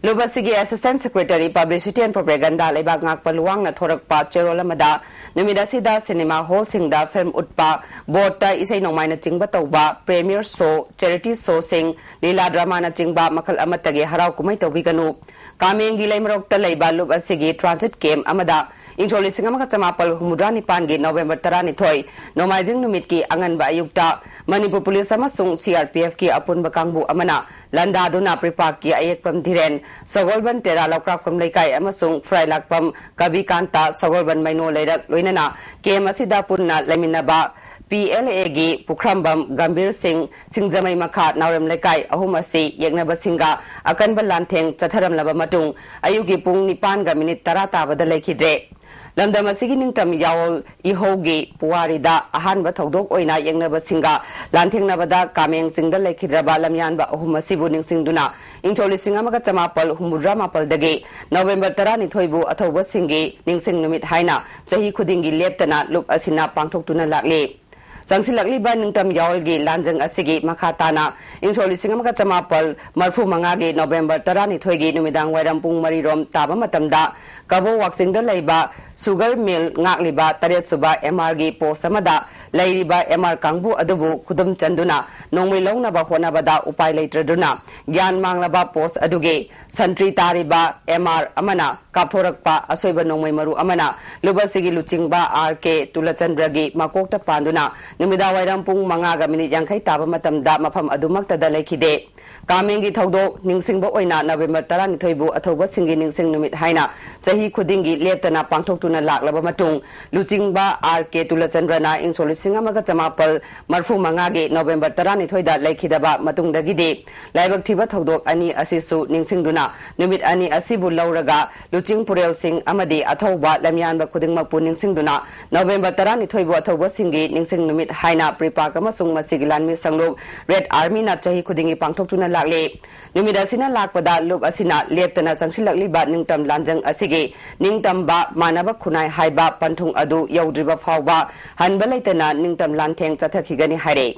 ꯂꯨꯞ ꯑꯁꯤꯒꯤ Assistant Secretary Publicity and Propaganda ꯂꯩꯕꯥꯛ ꯉꯥꯛꯄ ꯂꯨꯋꯥꯡꯅ ꯊꯣꯔꯛꯄ ꯆꯦꯔꯣꯜ ꯑꯃꯗ ꯅꯨꯃꯤꯠ ꯑꯁꯤꯗ ꯁꯤꯅꯦꯃꯥ ꯍꯣꯜꯁꯤꯡꯗ ꯐꯤꯜꯝ ꯎꯠꯄ, ꯕꯣꯠꯇ ꯏꯁꯩ ꯅꯣꯡꯃꯥꯏꯅꯆꯤꯡꯕ ꯇꯧꯕ, ꯄ꯭ꯔꯦꯃꯤꯌꯔ ꯁꯣ, ꯆꯦꯔꯤꯇꯤ ꯁꯣꯁꯤꯡ, ꯂꯤꯂꯥ ꯗ꯭ꯔꯃꯥꯅꯆꯤꯡꯕ ꯃꯈꯜ ꯑꯃꯠꯇꯒꯤ ꯍꯔꯥꯎ ꯀꯨꯝꯍꯩ ꯇꯧꯕꯤꯒꯅꯨ꯫ ꯀꯥꯃꯦꯡꯒꯤ ꯂꯩꯃꯔꯣꯛꯇ ꯂꯩꯕ ꯂꯨꯞ ꯑꯁꯤꯒꯤ ꯇ꯭ꯔꯥꯟꯖꯤꯠ ꯀꯦꯝꯞ ꯑꯃꯗ ꯏꯪꯁꯣꯛ ꯂꯤꯁꯤꯡ ꯑꯃꯒ ꯆꯃꯥꯄꯜ ꯍꯨꯝꯐꯨꯇꯔꯥ ꯅꯤꯄꯥꯟꯒꯤ ꯅꯣꯕꯦꯝꯕꯔ ꯇꯔꯥꯅꯤꯊꯣꯏ, ꯅꯣꯡꯃꯥꯏꯖꯤꯡ ꯅꯨꯃꯤꯠꯀꯤ ꯑꯉꯟꯕ ꯑꯌꯨꯛꯇ ꯃꯅꯤꯄꯨꯔ ꯄꯨꯂꯤꯁ ꯑꯃꯁꯨꯡ ꯁꯤ ꯑꯥꯔ ꯄꯤ ꯑꯦꯐꯀꯤ ꯑꯄꯨꯟꯕ ꯀꯥꯡꯕꯨ ꯑꯃꯅ ꯂꯥꯟꯗꯥꯗꯨꯅ ꯄ꯭ꯔꯤꯄꯥꯛꯀꯤ ꯑꯌꯦꯛꯄꯝ ꯙꯤꯔꯦꯟ, ꯁꯒꯣꯜꯕꯟ ꯇꯦꯔꯥ ꯂꯧꯀ꯭ꯔꯥꯛꯄꯝ ꯂꯩꯀꯥꯏ ꯑꯃꯁꯨꯡ ꯐꯨꯔꯥꯏꯂꯥꯛꯄꯝ ꯀꯕꯤꯀꯥꯟꯇ, ꯁꯒꯣꯜꯕꯟ ꯃꯩꯅꯣ ꯂꯩꯔꯛ ꯂꯣꯏꯅꯅ ꯀꯦꯝꯞ ꯑꯁꯤꯗ ꯄꯨꯟꯅ ꯂꯩꯃꯤꯟꯅꯕ ꯄꯤ ꯑꯦꯜ ꯑꯦꯒꯤ ꯄꯨꯈ꯭ꯔꯝꯕꯝ ꯒꯝꯚꯤꯔ ꯁꯤꯡ, ꯁꯤꯡꯖꯃꯩ ꯃꯈꯥ ꯅꯥꯎꯔꯦꯝ ꯂꯩꯀꯥꯏ ꯑꯍꯨꯝ ꯑꯁꯤ ꯌꯦꯛꯅꯕꯁꯤꯡꯒ ꯑꯀꯟꯕ ꯂꯥꯟꯊꯦꯡ ꯆꯠꯊꯔꯝꯂꯕ ꯃꯇꯨꯡ ꯑꯌꯨꯛꯀꯤ ꯄꯨꯡ ꯅꯤꯄꯥꯟꯒ ꯃꯤꯅꯤꯠ ꯇꯔꯥ ꯇꯥꯕꯗ ꯂꯩꯈꯤꯗ꯭ꯔꯦ꯫ ꯂꯝꯗꯝ ꯑꯁꯤꯒꯤ ꯅꯤꯡꯇꯝ ꯌꯥꯑꯣꯜ ꯏꯍꯧꯒꯤ ꯄꯨꯋꯥꯔꯤꯗ ꯑꯍꯥꯟꯕ ꯊꯧꯗꯣꯛ ꯑꯣꯏꯅ ꯌꯦꯛꯅꯕꯁꯤꯡꯒ ꯂꯥꯟꯊꯦꯡꯅꯕꯗ ꯀꯥꯃꯦꯡ ꯆꯤꯡꯗ ꯂꯩꯈꯤꯗ꯭ꯔꯕ ꯂꯝꯌꯥꯟꯕ ꯑꯍꯨꯝ ꯑꯁꯤꯕꯨ ꯅꯤꯡꯁꯤꯡꯗꯨꯅ ꯏꯪꯁꯣꯛ ꯂꯤꯁꯤꯡ ꯑꯃꯒ ꯆꯃꯥꯄꯜ ꯍꯨꯝꯐꯨꯇꯔꯥ ꯃꯥꯄꯜꯗꯒꯤ ꯅꯣꯕꯦꯝꯕꯔ ꯇꯔꯥꯅꯤꯊꯣꯏꯕꯨ ꯑꯊꯧꯕꯁꯤꯡꯒꯤ ꯅꯤꯡꯁꯤꯡ ꯅꯨꯃꯤꯠ ꯍꯥꯏꯅ ꯆꯍꯤ ꯈꯨꯗꯤꯡꯒꯤ ꯂꯦꯞꯇꯅ ꯂꯨꯞ ꯑꯁꯤꯅ ꯄꯥꯡꯊꯣꯛꯇꯨꯅ ꯂꯥꯛꯂꯤ꯫ ꯆꯪꯁꯤꯜꯂꯛꯂꯤꯕ ꯅꯤꯡꯇꯝ ꯌꯥꯑꯣꯜꯒꯤ ꯂꯥꯟꯖꯪ ꯑꯁꯤꯒꯤ ꯃꯈꯥ ꯇꯥꯅ ꯏꯪ ꯁꯣꯛ ꯂꯤꯁꯤꯡ ꯑꯃꯒ ꯆꯃꯥꯄꯜ ꯃꯔꯐꯨ ꯃꯉꯥꯒꯤ ꯅꯣꯕꯦꯝꯕꯔ ꯇꯔꯥꯅꯤꯊꯣꯏꯒꯤ ꯅꯨꯃꯤꯗꯥꯡ ꯋꯥꯏꯔꯝ ꯄꯨꯡ ꯃꯔꯤ ꯔꯣꯝ ꯇꯥꯕ ꯃꯇꯝꯗ ꯀꯕꯣ ꯋꯥꯛꯆꯤꯡꯗ ꯂꯩꯕ ꯁꯨꯒꯔ ꯃꯤꯜ ꯉꯥꯛꯂꯤꯕ ꯇꯔꯦꯠ ꯁꯨꯕ ꯑꯦꯝ ꯑꯥꯔꯒꯤ ꯄꯣꯁ ꯑꯃꯗ ꯂꯩꯔꯤꯕ ꯑꯦꯝ ꯑꯥꯔ ꯀꯥꯡꯕꯨ ꯑꯗꯨꯕꯨ ꯈꯨꯗꯨꯝ ꯆꯟꯗꯨꯅ ꯅꯣꯡꯃꯩ ꯂꯧꯅꯕ ꯍꯣꯠꯅꯕꯗ ꯎꯄꯥꯏ ꯂꯩꯇ꯭ꯔꯗꯨꯅ ꯒ꯭ꯌꯥꯟ ꯃꯥꯡꯂꯕ ꯄꯣꯁ ꯑꯗꯨꯒꯤ ꯁꯟꯇ꯭ꯔꯤ ꯇꯥꯔꯤꯕ ꯑꯦꯝ ꯑꯥꯔ ꯑꯃꯅ ꯀꯥꯞꯊꯣꯔꯛꯄ ꯑꯁꯣꯏꯕ ꯅꯣꯡꯃꯩ ꯃꯔꯨ ꯑꯃꯅ ꯂꯨꯞ ꯑꯁꯤꯒꯤ ꯂꯨꯆꯤꯡꯕ ꯑꯥꯔ ꯀꯦ ꯇꯨꯂꯆꯟꯗ꯭ꯔꯒꯤ ꯃꯀꯣꯛꯇ ꯄꯥꯟꯗꯨꯅ ꯅꯨꯃꯤꯗꯥꯡ ꯋꯥꯏꯔꯝ ꯄꯨꯡ ꯃꯉꯥꯒ ꯃꯤꯅꯤꯠ ꯌꯥꯡꯈꯩ ꯇꯥꯕ ꯃꯇꯝꯗ ꯃꯐꯝ ꯑꯗꯨꯃꯛꯇꯗ ꯂꯩꯈꯤꯗꯦ꯫ ꯀꯥꯃꯦꯡꯒꯤ ꯊꯧꯗꯣꯛ ꯅꯤꯡꯁꯤꯡꯕ ꯑꯣꯏꯅ ꯅꯕꯦꯝꯕꯔ ꯇꯔꯥꯅꯤꯊꯣꯏꯕꯨ ꯑꯊꯧꯕꯁꯤꯡꯒꯤ ꯅꯤꯡꯁꯤꯡ ꯅꯨꯃꯤꯠ ꯍꯥꯏꯅ ꯆꯍꯤ ꯈꯨꯗꯤꯡꯒꯤ ꯂꯦꯞꯇꯅ ꯄꯥꯡꯊꯣꯛꯇꯨꯅ ꯂꯥꯛꯂꯕ ꯃꯇꯨꯡ, ꯂꯨꯆꯤꯡꯕ ꯑꯥꯔ ꯀꯦ ꯇꯨꯂꯆꯟꯗ꯭ꯔꯅ ꯏꯪ ꯁꯣꯛ ꯂꯤꯁꯤꯡ ꯑꯃꯒ ꯆꯃꯥꯄꯜ ꯃꯔꯐꯨ ꯃꯉꯥꯒꯤ ꯅꯣꯕꯦꯝꯕꯔ ꯇꯔꯥꯅꯤꯊꯣꯏꯗ ꯂꯩꯈꯤꯗꯕ ꯃꯇꯨꯡꯗꯒꯤꯗꯤ ꯂꯥꯏꯕꯛ ꯊꯤꯕ ꯊꯧꯗꯣꯛ ꯑꯅꯤ ꯑꯁꯤꯁꯨ ꯅꯤꯡꯁꯤꯡꯗꯨꯅ ꯅꯨꯃꯤꯠ ꯑꯅꯤ ꯑꯁꯤꯕꯨ ꯂꯧꯔꯒ ꯂꯨꯆꯤꯡ ꯄꯨꯔꯦꯜꯁꯤꯡ ꯑꯃꯗꯤ ꯑꯊꯧꯕ ꯂꯝꯌꯥꯟꯕ ꯈꯨꯗꯤꯡꯃꯛꯄꯨ ꯅꯤꯡꯁꯤꯡꯗꯨꯅ ꯅꯕꯦꯝꯕꯔ ꯇꯔꯥꯅꯤꯊꯣꯏꯕꯨ ꯑꯊꯧꯕꯁꯤꯡꯒꯤ ꯅꯤꯡꯁꯤꯡ ꯅꯨꯃꯤꯠ ꯍꯥꯏꯅ ꯄ꯭ꯔꯤꯄꯥꯛ ꯑꯃꯁꯨꯡ ꯃꯁꯤꯒꯤ ꯂꯥꯟꯃꯤ ꯁꯪꯂꯨꯞ ꯔꯦꯗ ꯑꯥꯔꯃꯤꯅ ꯆꯍꯤ ꯈꯨꯗꯤꯡꯒꯤ ꯄꯥꯡꯊꯣꯛꯇꯨꯅ ꯂꯥꯛꯂꯤ꯫ ꯅꯨꯃꯤꯠ ꯑꯁꯤꯅ ꯂꯥꯛꯄꯗ ꯂꯨꯞ ꯑꯁꯤꯅ ꯂꯦꯞꯇꯅ ꯆꯪꯁꯤꯜꯂꯛꯂꯤꯕ ꯅꯤꯡꯇꯝ ꯂꯥꯟꯖꯪ ꯑꯁꯤꯒꯤ ꯅꯤꯡꯇꯝꯕ ꯃꯥꯟꯅꯕ ꯈꯨꯟꯅꯥꯏ ꯍꯥꯏꯕ ꯄꯟꯊꯨꯡ ꯑꯗꯨ ꯌꯧꯗ꯭ꯔꯤꯕ ꯐꯥꯎꯕ ꯍꯟꯕ ꯂꯩꯇꯅ ꯅꯤꯡꯇꯝ ꯂꯥꯟꯊꯦꯡ ꯆꯠꯊꯈꯤꯒꯅꯤ ꯍꯥꯏꯔꯦ꯫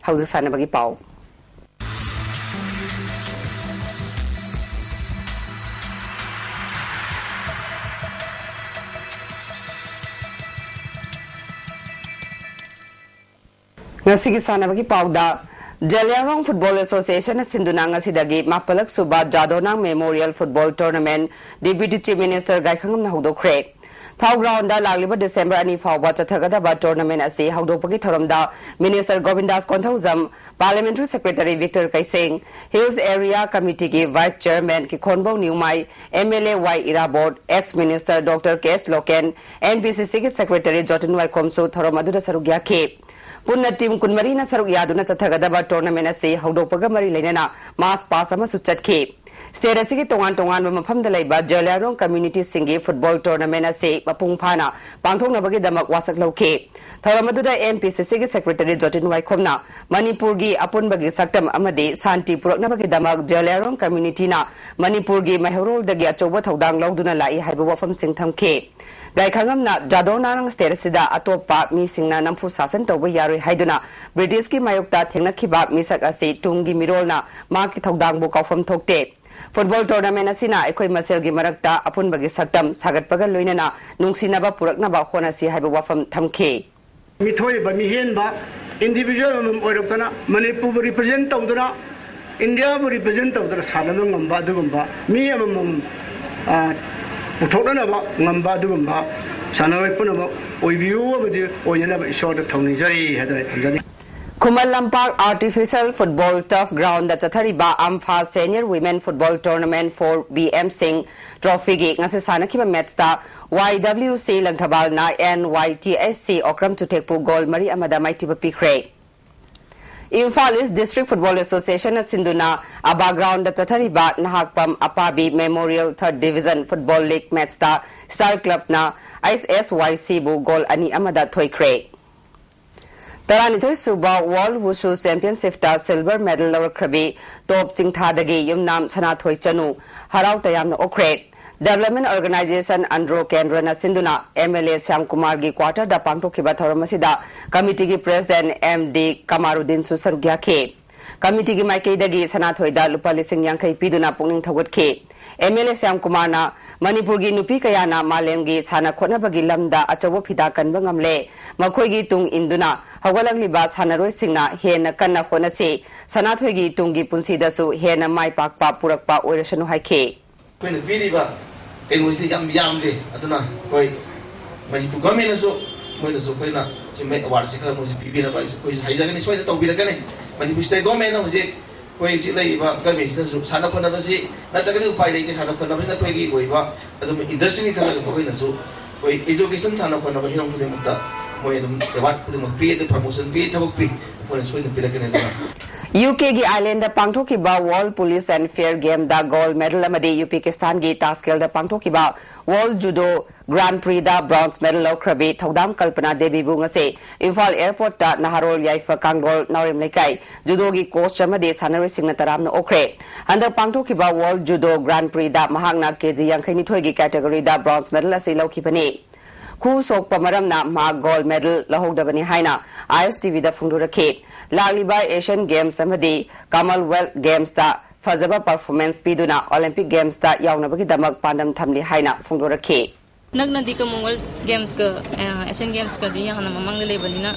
ꯍꯧꯖꯤꯛ ꯁꯥꯟꯅꯕꯒꯤ ꯄꯥꯎ꯫ ꯉꯁꯤꯒꯤ ꯁꯥꯟꯅꯕꯒꯤ ꯄꯥꯎꯗ, ꯖꯦꯂꯤꯌꯥꯡꯔꯣꯡ ꯐꯨꯠꯕꯣꯜ ꯑꯦꯁꯣꯁꯤꯌꯦꯁꯟꯅ ꯁꯤꯟꯗꯨꯅ ꯉꯁꯤꯗꯒꯤ ꯃꯥꯄꯜꯂꯛ ꯁꯨꯕ Jadonang memorial football tournament deputy chief minister Gaikhangam ꯍꯧꯗꯣꯛꯈ꯭ꯔꯦ꯫ ꯊꯥꯎ ꯒ꯭ꯔꯥꯎꯟꯗ ꯂꯥꯛꯂꯤꯕ ꯗꯤꯁꯦꯝꯕꯔ ꯑꯅꯤ ꯐꯥꯎꯕ ꯆꯠꯊꯒꯗꯕ ꯇꯣꯔꯅꯥꯃꯦꯟ ꯑꯁꯤ ꯍꯧꯗꯣꯛꯄꯒꯤ ꯊꯧꯔꯝꯗ minister Govindas Konthoujam, parliamentary secretary Victor Keisheng, hills area ꯀꯃꯤꯇꯤꯒꯤ vice chairman Kikhonbou Newmai, M L A Y Irabot, ex minister doctor K S Lokhen, N P C ꯁꯤꯒꯤ ꯁꯦꯀ꯭ꯔꯦꯇꯔꯤ ꯖꯣꯇꯤꯟ ꯋꯥꯏꯈꯣꯝꯁꯨ ꯊꯧꯔꯝ ꯑꯗꯨꯗ ꯁꯔꯨꯛ ꯌꯥꯈꯤ꯫ ꯄꯨꯟꯅ ꯇꯤꯝ ꯀꯨꯟꯃꯔꯤꯅ ꯁꯔꯨꯛ ꯌꯥꯗꯨꯅ ꯆꯠꯊꯒꯗꯕ ꯇꯣꯔꯅꯥꯃꯦꯟ ꯑꯁꯤ ꯍꯧꯗꯣꯛꯄꯒ ꯃꯔꯤ ꯂꯩꯅꯅ ꯃꯥꯔꯆ ꯄꯥꯁ ꯑꯃꯁꯨ ꯆꯠꯈꯤ꯫ ꯁ꯭ꯇꯦꯠ ꯑꯁꯤꯒꯤ ꯇꯣꯉꯥꯟ ꯇꯣꯉꯥꯟꯕ ꯃꯐꯝꯗ ꯂꯩꯕ ꯖꯦꯂꯤꯌꯥꯡꯔꯣꯡ ꯀꯝꯃ꯭ꯌꯨꯅꯤꯇꯤꯁꯤꯡꯒꯤ ꯐꯨꯠꯕꯣꯜ ꯇꯣꯔꯅꯥꯃꯦꯟ ꯑꯁꯤ ꯃꯄꯨꯡ ꯐꯥꯅ ꯄꯥꯡꯊꯣꯛꯅꯕꯒꯤꯗꯃꯛ ꯋꯥꯁꯛ ꯂꯧꯈꯤ꯫ ꯊꯧꯔꯝ ꯑꯗꯨꯗ ꯑꯦꯝ ꯄꯤ ꯁꯤ ꯁꯤꯒꯤ ꯁꯦꯀ꯭ꯔꯦꯇꯔꯤ ꯖꯣꯇꯤꯟ ꯋꯥꯏꯈꯣꯝꯅ ꯃꯅꯤꯄꯨꯔꯒꯤ ꯑꯄꯨꯟꯕꯒꯤ ꯁꯛꯇꯝ ꯑꯃꯗꯤ ꯁꯥꯟꯇꯤ ꯄꯨꯔꯛꯅꯕꯒꯤꯗꯃꯛ ꯖꯦꯂꯤꯌꯥꯡꯔꯣꯡ ꯀꯝꯃ꯭ꯌꯨꯅꯤꯇꯤꯅ ꯃꯅꯤꯄꯨꯔꯒꯤ ꯃꯩꯍꯧꯔꯣꯜꯗꯒꯤ ꯑꯆꯧꯕ ꯊꯧꯗꯥꯡ ꯂꯧꯗꯨꯅ ꯂꯥꯛꯏ ꯍꯥꯏꯕ ꯋꯥꯐꯝꯁꯤꯡ ꯊꯝꯈꯤ꯫ ꯒꯥꯏꯈꯪꯉꯝꯅ ꯖꯥꯗꯣ ꯅꯥꯔꯥꯡ ꯁ꯭ꯇꯦꯠ ꯑꯁꯤꯗ ꯑꯇꯣꯞꯄ ꯃꯤꯁꯤꯡꯅ ꯅꯝꯐꯨ ꯁꯥꯁꯟ ꯇꯧꯕ ꯌꯥꯔꯣꯏ ꯍꯥꯏꯗꯨꯅ ꯕ꯭ꯔꯤꯇꯤꯁꯀꯤ ꯃꯥꯌꯣꯛꯇ ꯊꯦꯡꯅꯈꯤꯕ ꯃꯤꯁꯛ ꯑꯁꯤ ꯇꯨꯡꯒꯤ ꯃꯤꯔꯣꯜꯅ ꯃꯍꯥꯛꯀꯤ ꯊꯧꯗꯥꯡꯕꯨ ꯀꯥꯎꯐꯝ ꯊꯣꯛꯇꯦ꯫ ꯐꯨꯠꯕꯣꯜ ꯇꯣꯔꯅꯥꯃꯦꯟ ꯑꯁꯤꯅ ꯑꯩꯈꯣꯏ ꯃꯁꯦꯜꯒꯤ ꯃꯔꯛꯇ ꯑꯄꯨꯟꯕꯒꯤ ꯁꯛꯇꯝ ꯁꯥꯒꯠꯄꯒ ꯂꯣꯏꯅꯅ ꯅꯨꯡꯁꯤꯅꯕ ꯄꯨꯔꯛꯅꯕ ꯍꯣꯠꯅꯁꯤ ꯍꯥꯏꯕ ꯋꯥꯐꯝ ꯊꯝꯈꯤ꯫ ꯃꯤꯊꯣꯏꯕ, ꯃꯤꯍꯦꯟꯕ, individual ꯑꯃꯃꯝ ꯑꯣꯏꯔꯛꯇꯅ ꯃꯅꯤꯄꯨꯔꯕꯨ represent ꯇꯧꯗꯨꯅ, ꯏꯟꯗꯤꯌꯥꯕꯨ represent ꯇꯧꯗꯨꯅ ꯁꯥꯟꯅꯕ ꯉꯝꯕ ꯑꯗꯨꯒꯨꯝꯕ ꯃꯤ ꯑꯃꯃꯝ, ꯑ, ꯄꯨꯊꯣꯛꯅꯅꯕ ꯉꯝꯕ ꯑꯗꯨꯒꯨꯝꯕ ꯁꯥꯟꯅꯔꯣꯏ ꯄꯨꯝꯅꯃꯛ ꯑꯣꯏꯕꯤꯌꯨ ꯑꯃꯗꯤ ꯑꯣꯏꯅꯅꯕ ꯏꯁꯣꯔꯗ ꯊꯧꯅꯤꯖꯔꯤ ꯍꯥꯏꯗꯅ ꯊꯝꯖꯔꯤ꯫ Khuman Lampak Artificial Football Turf Ground ꯗ ꯆꯠꯊꯔꯤꯕ ꯑꯝꯐꯥ Senior Women Football Tournament four B M Singh Trophy ꯒꯤ ꯉꯁꯤ ꯁꯥꯟꯅꯈꯤꯕ ꯃꯦꯠꯁꯇ Y W C ꯂꯪꯊꯕꯥꯜꯅ N Y T H C Okram ꯆꯨꯊꯦꯛꯄꯨ ꯒꯣꯜ ꯃꯔꯤ ꯑꯃꯗ ꯃꯥꯏꯊꯤꯕ ꯄꯤꯈ꯭ꯔꯦ꯫ Imphal East District Football Association ꯅ ꯁꯤꯟꯗꯨꯅ ꯑꯕꯥ ground ꯗ ꯆꯠꯊꯔꯤꯕ Nahakpam ꯑꯄꯥꯕꯤ Memorial Third Division Football League ꯃꯦꯠꯁꯇ Star Club ꯅ S S Y C ꯕꯨ ꯒꯣꯜ ꯑꯅꯤ ꯑꯃꯗ ꯊꯣꯏꯈ꯭ꯔꯦ꯫ ꯇꯔꯥꯅꯤꯊꯣꯏ ꯁꯨꯕ World Wushu Championship ꯇ silver medal ꯂꯧꯔꯛꯈ꯭ꯔꯕꯤ ꯇꯣꯞ ꯆꯤꯡꯊꯥꯗꯒꯤ ꯌꯨꯝꯅꯥꯝ ꯁꯅꯥꯊꯣꯏ ꯆꯅꯨ ꯍꯔꯥꯎ ꯇꯌꯥꯝꯅ ꯑꯣꯛꯈ꯭ꯔꯦ꯫ Development Organization ꯑꯟꯗ꯭ꯔꯣ ꯀꯦꯟꯗ꯭ꯔꯅ ꯁꯤꯟꯗꯨꯅ M L A Shyam ꯀꯨꯃꯥꯔꯒꯤ quarter ꯗ ꯄꯥꯡꯊꯣꯛꯈꯤꯕ ꯊꯧꯔꯝ ꯑꯁꯤꯗ committee ꯒꯤ President M D ꯀꯃꯥꯔꯨꯗꯤꯟꯁꯨ ꯁꯔꯨꯛ ꯌꯥꯈꯤ꯫ Committee ꯒꯤ ꯃꯥꯏꯀꯩꯗꯒꯤ ꯁꯅꯥꯊꯣꯏꯗ ꯂꯨꯄꯥ ꯂꯤꯁꯤꯡ ꯌꯥꯡꯈꯩ ꯄꯤꯗꯨꯅ ꯄꯨꯛꯅꯤꯡ ꯊꯧꯒꯠꯈꯤ꯫ M L A ꯁ꯭ꯌꯥꯝ ꯀꯨꯃꯥꯔꯅ ꯃꯅꯤꯄꯨꯔꯒꯤ ꯅꯨꯄꯤ ꯀꯌꯥꯅ ꯃꯥꯂꯦꯝꯒꯤ ꯁꯥꯟꯅ ꯈꯣꯠꯅꯕꯒꯤ ꯂꯝꯗ ꯑꯆꯧꯕ ꯐꯤꯗꯥ ꯀꯟꯕ ꯉꯝꯂꯦ꯫ ꯃꯈꯣꯏꯒꯤ ꯇꯨꯡ ꯏꯟꯗꯨꯅ ꯍꯧꯒꯠꯂꯛꯂꯤꯕ ꯁꯥꯟꯅꯔꯣꯏꯁꯤꯡꯅ ꯍꯦꯟꯅ ꯀꯟꯅ ꯍꯣꯠꯅꯁꯤ꯫ ꯁꯅꯥꯊꯣꯏꯒꯤ ꯇꯨꯡꯒꯤ ꯄꯨꯟꯁꯤꯗꯁꯨ ꯍꯦꯟꯅ ꯃꯥꯏ ꯄꯥꯛꯄ ꯄꯨꯔꯛꯄ ꯑꯣꯏꯔꯁꯅꯨ ꯍꯥꯏꯈꯤ꯫ ꯑꯩꯈꯣꯏꯅ ꯄꯤꯔꯤꯕ ꯀꯩꯅꯣꯁꯤꯗꯤ ꯌꯥꯝ ꯌꯥꯝꯗꯦ꯫ ꯑꯗꯨꯅ ꯑꯩꯈꯣꯏ ꯃꯅꯤꯄꯨꯔ government ꯅꯁꯨ, ꯃꯣꯏꯅꯁꯨ ꯑꯩꯈꯣꯏꯅ ꯁꯤꯃꯩ award ꯁꯤ ꯈꯔ ꯃꯣꯏꯁꯨ ꯄꯤꯕꯤꯅꯕ ꯑꯩꯁꯨ, ꯑꯩꯈꯣꯏꯁꯨ ꯍꯥꯏꯖꯒꯅꯤ, ꯁꯣꯏꯗꯅ ꯇꯧꯕꯤꯔꯛꯀꯅꯤ꯫ ꯃꯅꯤꯄꯨꯔ state government ꯅ ꯍꯧꯖꯤꯛ ꯑꯩꯈꯣꯏ ꯍꯧꯖꯤꯛ ꯂꯩꯔꯤꯕ government ꯁꯤꯅꯁꯨ ꯁꯥꯟꯅ ꯈꯣꯠꯅꯕꯁꯤ ꯅꯠꯇ꯭ꯔꯒꯗꯤ ꯎꯄꯥꯏ ꯂꯩꯇꯦ꯫ ꯁꯥꯟꯅ ꯈꯣꯠꯅꯕꯁꯤꯅ ꯑꯩꯈꯣꯏꯒꯤ ꯑꯣꯏꯕ ꯑꯗꯨꯝ industry ꯅꯤ ꯈꯜꯂꯒ ꯃꯈꯣꯏꯅꯁꯨ ꯑꯩꯈꯣꯏ education, ꯁꯥꯟꯅ ꯈꯣꯠꯅꯕ ꯍꯤꯔꯝ ꯈꯨꯗꯤꯡꯃꯛꯇ ꯃꯣꯏ ꯑꯗꯨꯝ award ꯈꯨꯗꯤꯡꯃꯛ ꯄꯤ, ꯑꯗꯨ promotion ꯄꯤ, ꯊꯕꯛ ꯄꯤ, ꯑꯩꯈꯣꯏꯅ ꯁꯣꯏꯗꯅ ꯄꯤꯔꯛꯀꯅꯤ꯫ ꯑꯗꯨꯅ ꯌꯨ ꯀꯦꯒꯤ ꯑꯥꯏꯂꯦꯟꯗ ꯄꯥꯡꯊꯣꯛꯈꯤꯕ World Police and Fair Gameꯗ gold medal ꯑꯃꯗꯤ ꯌꯨ ꯄꯤ ꯀꯤꯁꯇꯥꯟꯒꯤ ꯇꯥꯁꯀꯦꯜꯗ ꯄꯥꯡꯊꯣꯛꯈꯤꯕ World Judo Grand Prixꯗ bronze medal ꯂꯧꯈ꯭ꯔꯕꯤ ꯊꯧꯗꯥꯝ ꯀꯜꯄꯅꯥ ꯗꯦꯕꯤꯕꯨ ꯉꯁꯤ ꯏꯝꯐꯥꯜ airportꯇ ꯅꯍꯥꯔꯣꯜ ꯌꯥꯏꯐ ꯀꯥꯡꯂꯣꯜ ꯅꯥꯎꯔꯦꯝ ꯂꯩꯀꯥꯏ judoꯒꯤ coach ꯑꯃꯗꯤ ꯁꯥꯟꯅꯔꯣꯏꯁꯤꯡꯅ ꯇꯔꯥꯝꯅ ꯑꯣꯛꯈ꯭ꯔꯦ꯫ ꯍꯟꯗꯛ ꯄꯥꯡꯊꯣꯛꯈꯤꯕ World Judo Grand Prixꯗ ꯃꯍꯥꯛꯅ ꯀꯦ ꯖꯤ ꯌꯥꯡꯈꯩ ꯅꯤꯊꯣꯏꯒꯤ categoryꯗ bronze medal ꯑꯁꯤ ꯂꯧꯈꯤꯕꯅꯤ꯫ ꯈꯨ ꯁꯣꯛꯄ ꯃꯔꯝꯅ ꯃꯍꯥꯛ gold medal ꯂꯧꯍꯧꯗꯕꯅꯤ ꯍꯥꯏꯅ ꯑꯥꯏ ꯑꯦꯁ ꯇꯤ ꯚꯤꯗ ꯐꯣꯡꯗꯣꯔꯛꯈꯤ꯫ ꯂꯥꯛꯂꯤꯕ Asian Games ꯑꯃꯗꯤ Commonwealth Gamesꯇ ꯐꯖꯕ performance ꯄꯤꯗꯨꯅ Olympic Gamesꯇ ꯌꯥꯎꯅꯕꯒꯤꯗꯃꯛ ꯄꯥꯟꯗꯝ ꯊꯝꯂꯤ ꯍꯥꯏꯅ ꯐꯣꯡꯗꯣꯔꯛꯈꯤ꯫ ꯅꯛꯅꯗꯤ Commonwealth Gamesꯀ, ꯑ, Asian Gamesꯀꯗꯤ ꯍꯥꯟꯅ ꯃꯃꯥꯡꯗ ꯂꯩꯕꯅꯤꯅ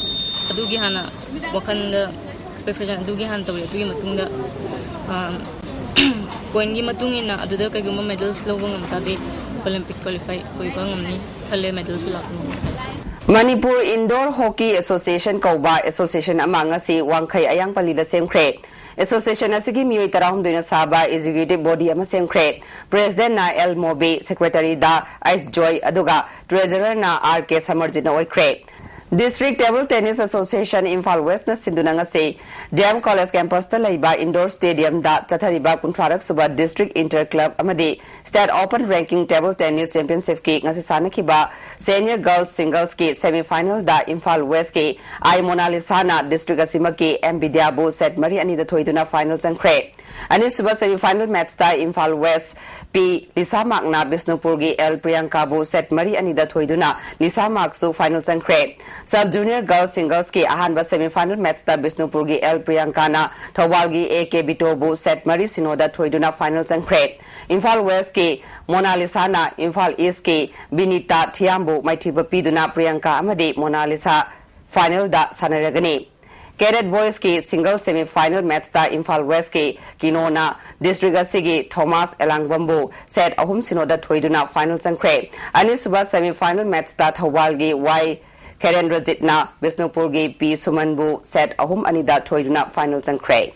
ꯑꯗꯨꯒꯤ ꯍꯥꯟꯅ ꯋꯥꯈꯜꯗ preparation ꯑꯗꯨꯒꯤ ꯍꯥꯟꯅ ꯇꯧꯔꯦ꯫ ꯑꯗꯨꯒꯤ ꯃꯇꯨꯡꯗ, ꯑ, pointꯀꯤ ꯃꯇꯨꯡ ꯏꯟꯅ ꯑꯗꯨꯗ ꯀꯩꯒꯨꯝꯕ medals ꯂꯧꯕ ꯉꯝ ꯇꯥꯔꯗꯤ Olympic qualify ꯑꯣꯏꯕ ꯉꯝꯅꯤ ꯈꯜꯂꯦ, medalꯁꯨ ꯂꯥꯛꯀꯅꯤ ꯈꯜꯂꯦ꯫ ꯃꯅꯤꯄꯨꯔ Indoor Hockey Association ꯀꯧꯕ association ꯑꯃ ꯉꯁꯤ ꯋꯥꯡꯈꯩ ꯑꯌꯥꯡꯄꯜꯂꯤꯗ ꯁꯦꯝꯈ꯭ꯔꯦ꯫ Association ꯑꯁꯤꯒꯤ ꯃꯤꯑꯣꯏ ꯇꯔꯥꯍꯨꯝꯗꯣꯏꯅ ꯁꯥꯕ executive body ꯑꯃ ꯁꯦꯝꯈ꯭ꯔꯦ꯫ Presidentꯅ ꯑꯦꯜ ꯃꯣꯕꯤ, secretaryꯗ ꯑꯩꯁ ꯖꯣꯏ, ꯑꯗꯨꯒ treasurerꯅ ꯑꯥꯔ ꯀꯦ ꯁꯃꯔꯖꯤꯠꯅ ꯑꯣꯏꯈ꯭ꯔꯦ꯫ District Table Tennis Association Imphal Westꯅ ꯁꯤꯟꯗꯨꯅ ꯉꯁꯤ ꯗꯤ ꯑꯦꯝ College campusꯇ ꯂꯩꯕ indoor stadiumꯗ ꯆꯠꯊꯔꯤꯕ ꯀꯨꯟꯊ꯭ꯔꯥꯔꯛ ꯁꯨꯕ district inter club ꯑꯃꯗꯤ State Open Ranking Table Tennis Championshipꯀꯤ ꯉꯁꯤ ꯁꯥꯟꯅꯈꯤꯕ Senior Girls Singlesꯀꯤ semifinalꯗ ꯏꯝꯐꯥꯜ Westꯀꯤ ꯑꯥꯏ ꯃꯣꯅꯥꯂꯤꯁꯥꯅ district ꯑꯁꯤꯃꯛꯀꯤ ꯑꯦꯝ ꯕꯤꯗ꯭ꯌꯥꯕꯨ set ꯃꯔꯤ ꯑꯅꯤꯗ ꯊꯣꯏꯗꯨꯅ final ꯆꯪꯈ꯭ꯔꯦ꯫ ꯑꯅꯤꯁꯨꯕ semifinal matchꯇ ꯏꯝꯐꯥꯜ West ꯄꯤ ꯂꯤꯁꯥ ꯃꯥꯛꯅ ꯕꯤꯁꯅꯨꯄꯨꯔꯒꯤ ꯑꯦꯜ ꯄ꯭ꯔꯤꯌꯥꯡꯀꯥꯕꯨ set ꯃꯔꯤ ꯑꯅꯤꯗ ꯊꯣꯏꯗꯨꯅ ꯂꯤꯁꯥ ꯃꯥꯛꯁꯨ final ꯆꯪꯈ꯭ꯔꯦ꯫ Sub Junior Girls Singlesꯀꯤ ꯑꯍꯥꯟꯕ semifinal matchꯇ ꯕꯤꯁꯅꯨꯄꯨꯔꯒꯤ ꯑꯦꯜ ꯄ꯭ꯔꯤꯌꯥꯡꯀꯥꯅ ꯊꯧꯕꯥꯜꯒꯤ ꯑꯦ ꯀꯦ ꯕꯤꯇꯣꯕꯨ set ꯃꯔꯤ ꯁꯤꯅꯣꯗ ꯊꯣꯏꯗꯨꯅ final ꯆꯪꯈ꯭ꯔꯦ꯫ ꯏꯝꯐꯥꯜ Westꯀꯤ ꯃꯣꯅꯥꯂꯤꯁꯥꯅ ꯏꯝꯐꯥꯜ Eastꯀꯤ ꯕꯤꯅꯤꯇꯥ ꯊꯤꯌꯥꯝꯕꯨ ꯃꯥꯏꯊꯤꯕ ꯄꯤꯗꯨꯅ ꯄ꯭ꯔꯤꯌꯥꯡꯀꯥ ꯑꯃꯗꯤ ꯃꯣꯅꯥꯂꯤꯁꯥ finalꯗ ꯁꯥꯟꯅꯔꯒꯅꯤ꯫ Cadet Boysꯀꯤ single semifinal matchꯇ ꯏꯝꯐꯥꯜ Westꯀꯤ ꯀꯤꯅꯣꯅ district ꯑꯁꯤꯒꯤ ꯊꯣꯃꯥꯁ ꯑꯦꯂꯥꯡꯕꯝꯕꯨ set ꯑꯍꯨꯝ ꯁꯤꯅꯣꯗ ꯊꯣꯏꯗꯨꯅ final ꯆꯪꯈ꯭ꯔꯦ꯫ ꯑꯅꯤꯁꯨꯕ semifinal matchꯇ ꯊꯧꯕꯥꯜꯒꯤ ꯋꯥꯏ ꯈꯦꯔꯦꯟꯗ꯭ꯔꯖꯤꯠꯅ ꯕꯤꯁꯅꯨꯄꯨꯔꯒꯤ ꯄꯤ ꯁꯨꯃꯟꯕꯨ set ꯑꯍꯨꯝ ꯑꯅꯤꯗ ꯊꯣꯏꯗꯨꯅ final ꯆꯪꯈ꯭ꯔꯦ꯫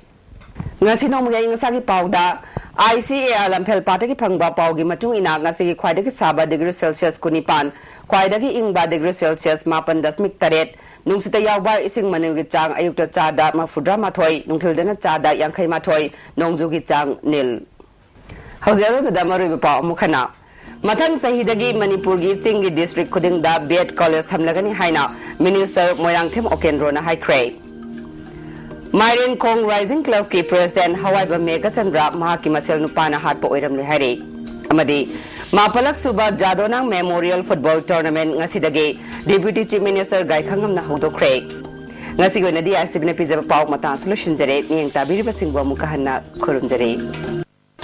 ꯉꯁꯤ ꯅꯣꯡꯃꯒꯤ ꯑꯏꯪ ꯑꯁꯥꯒꯤ ꯄꯥꯎꯗ ICAR ꯂꯝꯐꯦꯜ ꯄꯥꯠꯇꯒꯤ ꯐꯪꯕ ꯄꯥꯎꯒꯤ ꯃꯇꯨꯡ ꯏꯟꯅ, ꯉꯁꯤꯒꯤ ꯈ꯭ꯋꯥꯏꯗꯒꯤ ꯁꯥꯕ degree Celsius ꯀꯨꯟꯅꯤꯄꯥꯟ, ꯈ꯭ꯋꯥꯏꯗꯒꯤ ꯏꯪꯕ degree Celsius ꯃꯥꯄꯟ ꯗꯁꯃꯤꯛ ꯇꯔꯦꯠ, ꯅꯨꯡꯁꯤꯠꯇ ꯌꯥꯎꯕ ꯏꯁꯤꯡ ꯃꯅꯤꯜꯒꯤ ꯆꯥꯡ ꯑꯌꯨꯛꯇ ꯆꯥꯗ ꯃꯔꯐꯨꯇꯔꯥ ꯃꯥꯊꯣꯏ, ꯅꯨꯡꯊꯤꯜꯗꯅ ꯆꯥꯗ ꯌꯥꯡꯈꯩ ꯃꯥꯊꯣꯏ, ꯅꯣꯡꯖꯨꯒꯤ ꯆꯥꯡ ꯅꯤꯜ꯫ ꯍꯧꯖꯤꯛ ꯑꯔꯣꯏꯕꯗ ꯃꯔꯨꯑꯣꯏꯕ ꯄꯥꯎ ꯑꯃꯨꯛ ꯍꯟꯅ꯫ ꯃꯊꯪ ꯆꯍꯤꯗꯒꯤ ꯃꯅꯤꯄꯨꯔꯒꯤ ꯆꯤꯡꯒꯤ district ꯈꯨꯗꯤꯡꯗ B.Ed college ꯊꯝꯂꯒꯅꯤ ꯍꯥꯏꯅ Minister ꯃꯣꯏꯔꯥꯡꯊꯦꯝ ꯑꯣꯀꯦꯟꯗ꯭ꯔꯣꯅ ꯍꯥꯏꯈ꯭ꯔꯦ꯫ ꯃꯥꯏꯔꯦꯟꯈꯣꯡ Rising Clubꯀꯤ President ꯍꯋꯥꯏꯕꯝ ꯃꯦꯘꯆꯟꯗ꯭ꯔ ꯃꯍꯥꯛꯀꯤ ꯃꯁꯦꯜ ꯅꯨꯄꯥꯅ ꯍꯥꯠꯄ ꯑꯣꯏꯔꯝꯂꯦ ꯍꯥꯏꯔꯤ꯫ ꯑꯃꯗꯤ ꯃꯥꯄꯜꯂꯛ ꯁꯨꯕ ꯖꯥꯗꯣꯅꯥꯡ Memorial Football Tournament ꯉꯁꯤꯗꯒꯤ Deputy Chief Minister ꯒꯥꯏꯈꯪꯉꯝꯅ ꯍꯧꯗꯣꯛꯈ꯭ꯔꯦ꯫ ꯉꯁꯤꯒꯤ ꯑꯣꯏꯅꯗꯤ ICTVꯅ ꯄꯤꯖꯕ ꯄꯥꯎ ꯃꯇꯥꯡꯁꯨ ꯂꯣꯏꯁꯤꯟꯖꯔꯦ꯫ ꯃꯤꯠꯌꯦꯡ ꯇꯥꯕꯤꯔꯤꯕꯁꯤꯡꯕꯨ ꯑꯃꯨꯛꯀ ꯍꯟꯅ ꯈꯨꯔꯨꯝꯖꯔꯤ꯫